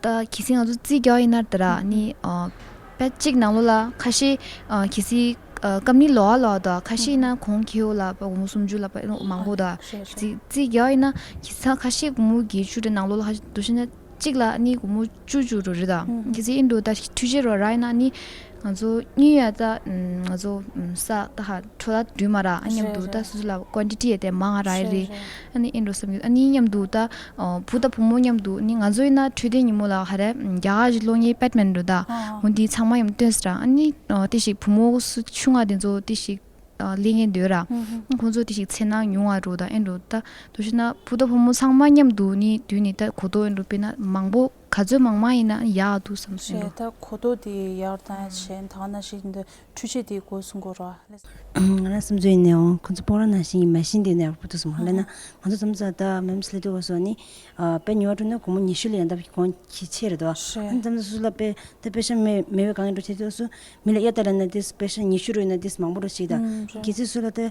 ད་གལ་སྲིད་ང་ཚོ་རྩིས་རྒྱག་ཡིན་ན་ད་ར་ནི་ཨ་པེཌ་གཅིག་ནང་ལོགས་ལ་ཁ་ཤས་ཨ་གལ་སྲིད་ཨ་ཀམ་ནི་ལོགས་ལོགས་དང་ཁ་ཤས་ཡིན་ན་གོང་ཁེ་པོ་ལ་སྒོར་མོ་སུམ་ཅུ་ལ་མང་པོ་དང་རེད་རེད། རྩིས་རྩིས་རྒྱག་ཡིན་ན་གལ་སྲིད་ཁ་ཤས་སྒོར་མོ་བརྒྱད་ཅུ་དེ་ནང་ལོགས་ལ་ཁ་ཤས་འདུག་ཤེ་ན་གཅིག་ལ་ནི་སྒོར་མོ་བཅུ་བཅུ་རུ་རེད་དང་གལ་སྲིད་ཨེ་འགྲོ་ད་འཕྲུལ་ཆས་རོ་ར་ཡིན་ན་ནི་ང་ཚོ་གཉིས་ཡ་ད་ང་ཚོ་ས་ད་ཧ་འཕྲོ་ད་འདུས་མ་ར་ཨ་མཉམ་དུ་ད་སོ་སོ་ལ་ཀོན་ཊི་ཊི་ཡ་དེ་མང་ང་ར་ཨེ་རེད། ཨ་ནི་ཨེ་འགྲོ་བསམ་གྱི་ཨ་ནི་མཉམ་དུ་ད་ཨ་བུ་དང་བུ་མོ་མཉམ་དུ་ནི་ང་ཚོ་ཡིན་ན་འཕྲོད་བསྟེན་ཉིན་མོ་ལ་ཧ་རེ་རྒྱ་གར་གྱི་སློབ་གཉེར་པེཌ་མེད་འགྲོ་ད་འོ་འདི་ཚང་མ་མཉམ་སྟོན་ཟེར་ཨ་ནི་ཨ་དེ་ཞིག་བུ་མོ་སུ་ཆུང་ང་དེ་ཚོ་དེ་ཞིག་ཨ་ལས་ངན་འདོད་ར། ཁོང་ཚོ་དེ་ཞིག་འཚེར་སྣང་ཉུང་བ་འགྲོ་ད་ཨེ་འགྲོ་ད་དུ་ཤི་ན་བུ་དང་བུ་མོ་ཚང་མ་མཉམ་དུ་ནི་དུས་ནི་ད་གོ་རྟོགས་ཨེ་འགྲོ་དཔེར་ན་མང་པོ་ག་ཚོད་མང་མང་ཡིན་ན་ཡག་འདུག་བསམ་སོང་། ད་གོ་རྟོགས་དེ་ཡག་དང་བྱས་ད་ན་ཞིག་འདི་འཕྲུལ་ཆས་དེ་དགོས་གསུང་གོ་ར། ང་རང་བསམ་ཚུལ་ཡིན་ནའང་ཁོང་ཚོ་སྤོག་ར་ནང་བཞིན་གྱི་མ་ཤིན་དེ་ནས་ཡག་པོ་འདུག་སོང་ལབ་ན་ང་ཚོ་ཙམ་ཙ་ད་མེམ་སི་ལི་དུ་བ་སོ་ནི་དཔེ་ཉོ་བ་འགྲོ་ན་སྒོར་མོ་ཉི་ཤུ་ལ་ཡང་ད་གོང་གི་ཆེ་རེད་དོ། ཨ་ནི་ཙམ་ཙ་སུ་ལ་དཔེ་ད་དཔེ་ཤ་མེ་མེ་བའི་གང་ཡིན་འགྲོ་ཆེ་དུས་སུ་མི་ལ་གཡར་ད་ལ་ན་དེ་དཔེ་ཤ་ཉི་ཤུ་རུ་ཡིན་ན་དེ་མང་པོ་འགྲོ་ཆེ་ད། གལ་སྲིད་སུ་ལ་དེ་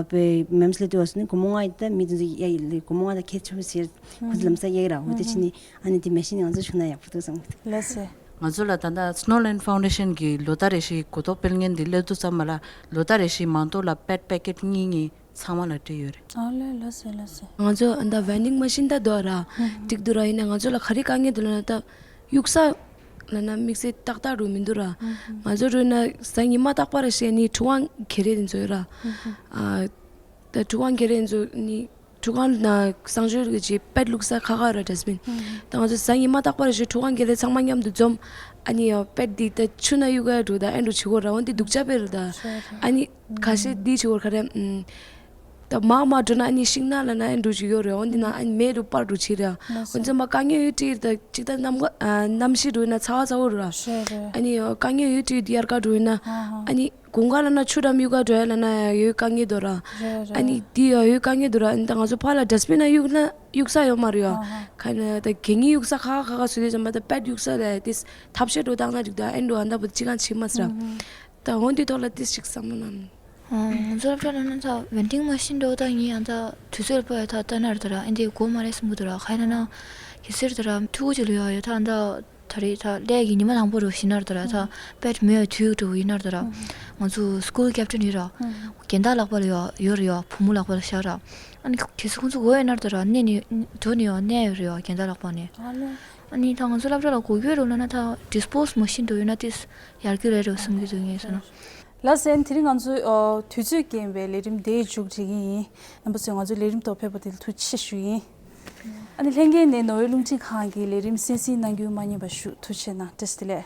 དཔེ་མེམ་སི་ལི་དུ་བ་སོ་ནི་སྒོར་མོ་ལྔ་ཡིན་ད་མི་དེ་ཚོ་གཡར་ཡིན་ལེ་སྒོར་མོ་ལྔ་ད་ཁྱད་ཆེ་བ་ཟེར་ཁོ་ཚོ་ལམ་སང་གཡར་གི་ར། འོ་དེ་ཕྱིན་ནི་ཨ་ནི་དེ་མེ་ཤིན་ནི་ང་ཚོ་བྱུང་ན་ཡག་པོ་འདུག་བསམ་གི་འདུག་ལགས་སེ། ང་ཚོ་ལ་ད་ལྟ་Snow Land Foundation གི་ལོ་ལྟར་རེ་བཞིན་གོ་རྟོགས་སྤེལ་མཁན་འདི་སླེབས་དུས་ཙམ་པ་ལ་ལོ་ལྟར་རེ་བཞིན་མང་ཐོག་ལ་པེཌ་པེ་ཀེཊ་གཉིས་གཉིས་ཚང་མ་ལ་སྤྲད་ཡོད་རེད། ཨ་ལེ་ལགས་སེ་ལགས་སེ། ང་ཚོ་ཨ་ད་ཝེན་ཌིང་མ་ཤིན་ད་འདུག་ར། འགྲིག་འདུག་ར། ཡིན་ན་ང་ཚོ་ལ་ག་རེ་དཀའ་ངལ་འདུག་ལབ་ན་ད་གཡུག་ས་ལབ་ན་དམིགས་བསལ་ཏག་ཏག་རུ་མི་འདུག་ར། ང་ཚོ་རུ་ན་གཟའ་ཉི་མ་རྟག་པར་བྱས་ནི་ཁྲུས་ཁང་ཁེ་རེ་ཚོ་ཡོད་ར། ཨ་ད་ཁྲུས་ཁང་ཁེ་རེ་ཚོ་ནི། ཁྲུས་ཁང་ནང་གསང་སྤྱོད་ཀྱི་པེཌ་བླུགས་ས་ཁག་ཁག་ར་ཌསི་བིན། ད་ང་ཚོ་གཟའ་ཉི་མ་རྟག་པར་ཞིག་ཁྲུས་ཁང་གི་ལས་ཚང་མ་མཉམ་དུ་འཛོམས། ཨ་ནི་པེཌ་འདི་ད་ཆུ་ནང་གཡུག་ག་འགྲོ་ད་ཨེ་འགྲོ་བྱེད་དགོས་ར། འོན་ཏེ་སྡུག་ཅག་དཔེ་རེད་ད། ཨ་ནི་ཁ་ཤས་འདི་བྱེད་དགོས་ག་རེ། ད་མར་མར་འགྲོ་ན་ཨ་ནི་ཤིང་ནགས་ལ་ན་ཨེ་འགྲོ་བྱེད་ཡོད་རེད། འོན་ཏེ་ན་ཨ་ནི་མེ་རུ་སྤར་འགྲོ་བྱེད་ར། འོན་ཏེ་མ་དཀའ་ངལ་ཡོད་དྲིས་ད་ཅིག་ད་གནམ་ག་གནམ་གཤིས་འགྲོ་ན་ཚ་བ་ཚ་བོ་རེད་ར། ཨ་ནི་དཀའ་ངལ་ཡོད་དྲིས་དབྱར་ཁ་འགྲོ་ན་ཨ་ནི། དགུན་ཁ་ལ་ན་ཆུ་འགྲམ་གཡུག་ག་འགྲོ་ཡ་ལ་ན་ཡ་ཡོད་དཀའ་ངལ་འདུག་ར། རེད་རེད། ཨ་ནི་འདི་ཡ་ཡོད་དཀའ་ངལ་འདུག་ར། ཨ་ནི་ད་ང་ཚོ་ཕར་ལ་ཌསི་བིན་ན་གཡུག་ན་གཡུག་ས་ཡོད་མ་རེད་ཡ། ཨ་ཧ། ཁ་ན་ད་གད་སྙིགས་གཡུག་ས་ཁག་ཁག་ཁག་ཁག་བཟོས་ཏེ་ཙམ་པ་ད་པེཌ་གཡུག་ས་ལ་ཏིས་ཐབས་ཤེས་འགྲོ་བཏང་ན་འགྲིག་ད་ཨེ་འགྲོ་ཨ་ད་བུ་ཅི་གང་བྱེད་མ་སྲ། ཨ་ཧ། ད་འོན་ཏེ་ཐོག་ལ་ཏིས་ཞིག་བསམ་བློ་ནང་། ཨ་ང་ཚོ་སློབ་གྲྭ་ལ་ན་ད་ཝེན་ཌིང་མ་ཤིན་འགྲོ་ད་ངས་ཨ་ད་དུས་ཚོད་ལ་པོ་ཡ་ད་ལྟ་ན་ར་ད་ར་ཨེ་འདི་དགོས་མ་རེད་བསམ་གི་འདུག་ར། ཁ་ཡ་ན་ན་གལ་སྲིད་ད་ར་ཐུག་གི་ལུས་ཡ་ཡོད་ད་ཨ་ད། ད་རེས་ད་ལས་ཀྱི་ཉི་མ་དང་པོ་རུ་ཡིན་ན་ད་ར་ད་དཔེ་མེད་དུས་འགྲོ་ཡིན་ན་ད་ར་ང་ཚོ་སི་ཀུལ་ཀེབ་ཊན་ཡོད་ར། རྒན་བདག་ལག་པ་ལ་ཡོད་ཡོད་རེད་ཡ། བུ་མོ་ལག་པ་ལ་བཞག་ར། ཨ་ནི་གལ་སྲིད་ཁོང་ཚོ་དགོས་ཡོད་ན་ད་ར་གནས་ནས་འགྲོ་ནས་ཡོད་གནས་ཡོད་རེད་ཡ་རྒན་བདག་ལག་པ་ནས། ཨ་ལེ། ཨ་ནི་ད་ང་ཚོ་སློབ་གྲྭ་ལ་དགོས་ཡོད་རེད་ལབ་ན་ད་ཌིས་པོ་སི་མ་ཤིན་འགྲོ་ཡོད་ན་དེ་ཡར་རྒྱས་རེད་རེད་བསམ་གྱི་འདུག་ངས་བསམ་ན། ལགས་སེ། དེ་རིང་ང་ཚོའི་ཨོ་དུས་ཚོད་རྐྱེན་པས་ལས་རིམ་དེ་མཇུག་སྒྲིལ་གྱི་ཡིན། རྣམ་པ་ཚོས་ང་ཚོའི་ལས་རིམ་ཐོག་ཕེབས་པ་དེ་ལ་ཐུགས་རྗེ་ཆེ་ཞུ་ཡིན། ཨ་ནི་ལྷན་རྒྱས་ནས་ནོར་ཝེ་རླུང་འཕྲིན་ཁང་གི་ལས་རིམ་གསན་གཟིགས་གནང་རྒྱུ་མ་བསྙེལ་བ་ཞུ། ཐུགས་རྗེ་ཆེ་གནང་། བཀྲ་ཤིས་བདེ་ལེགས།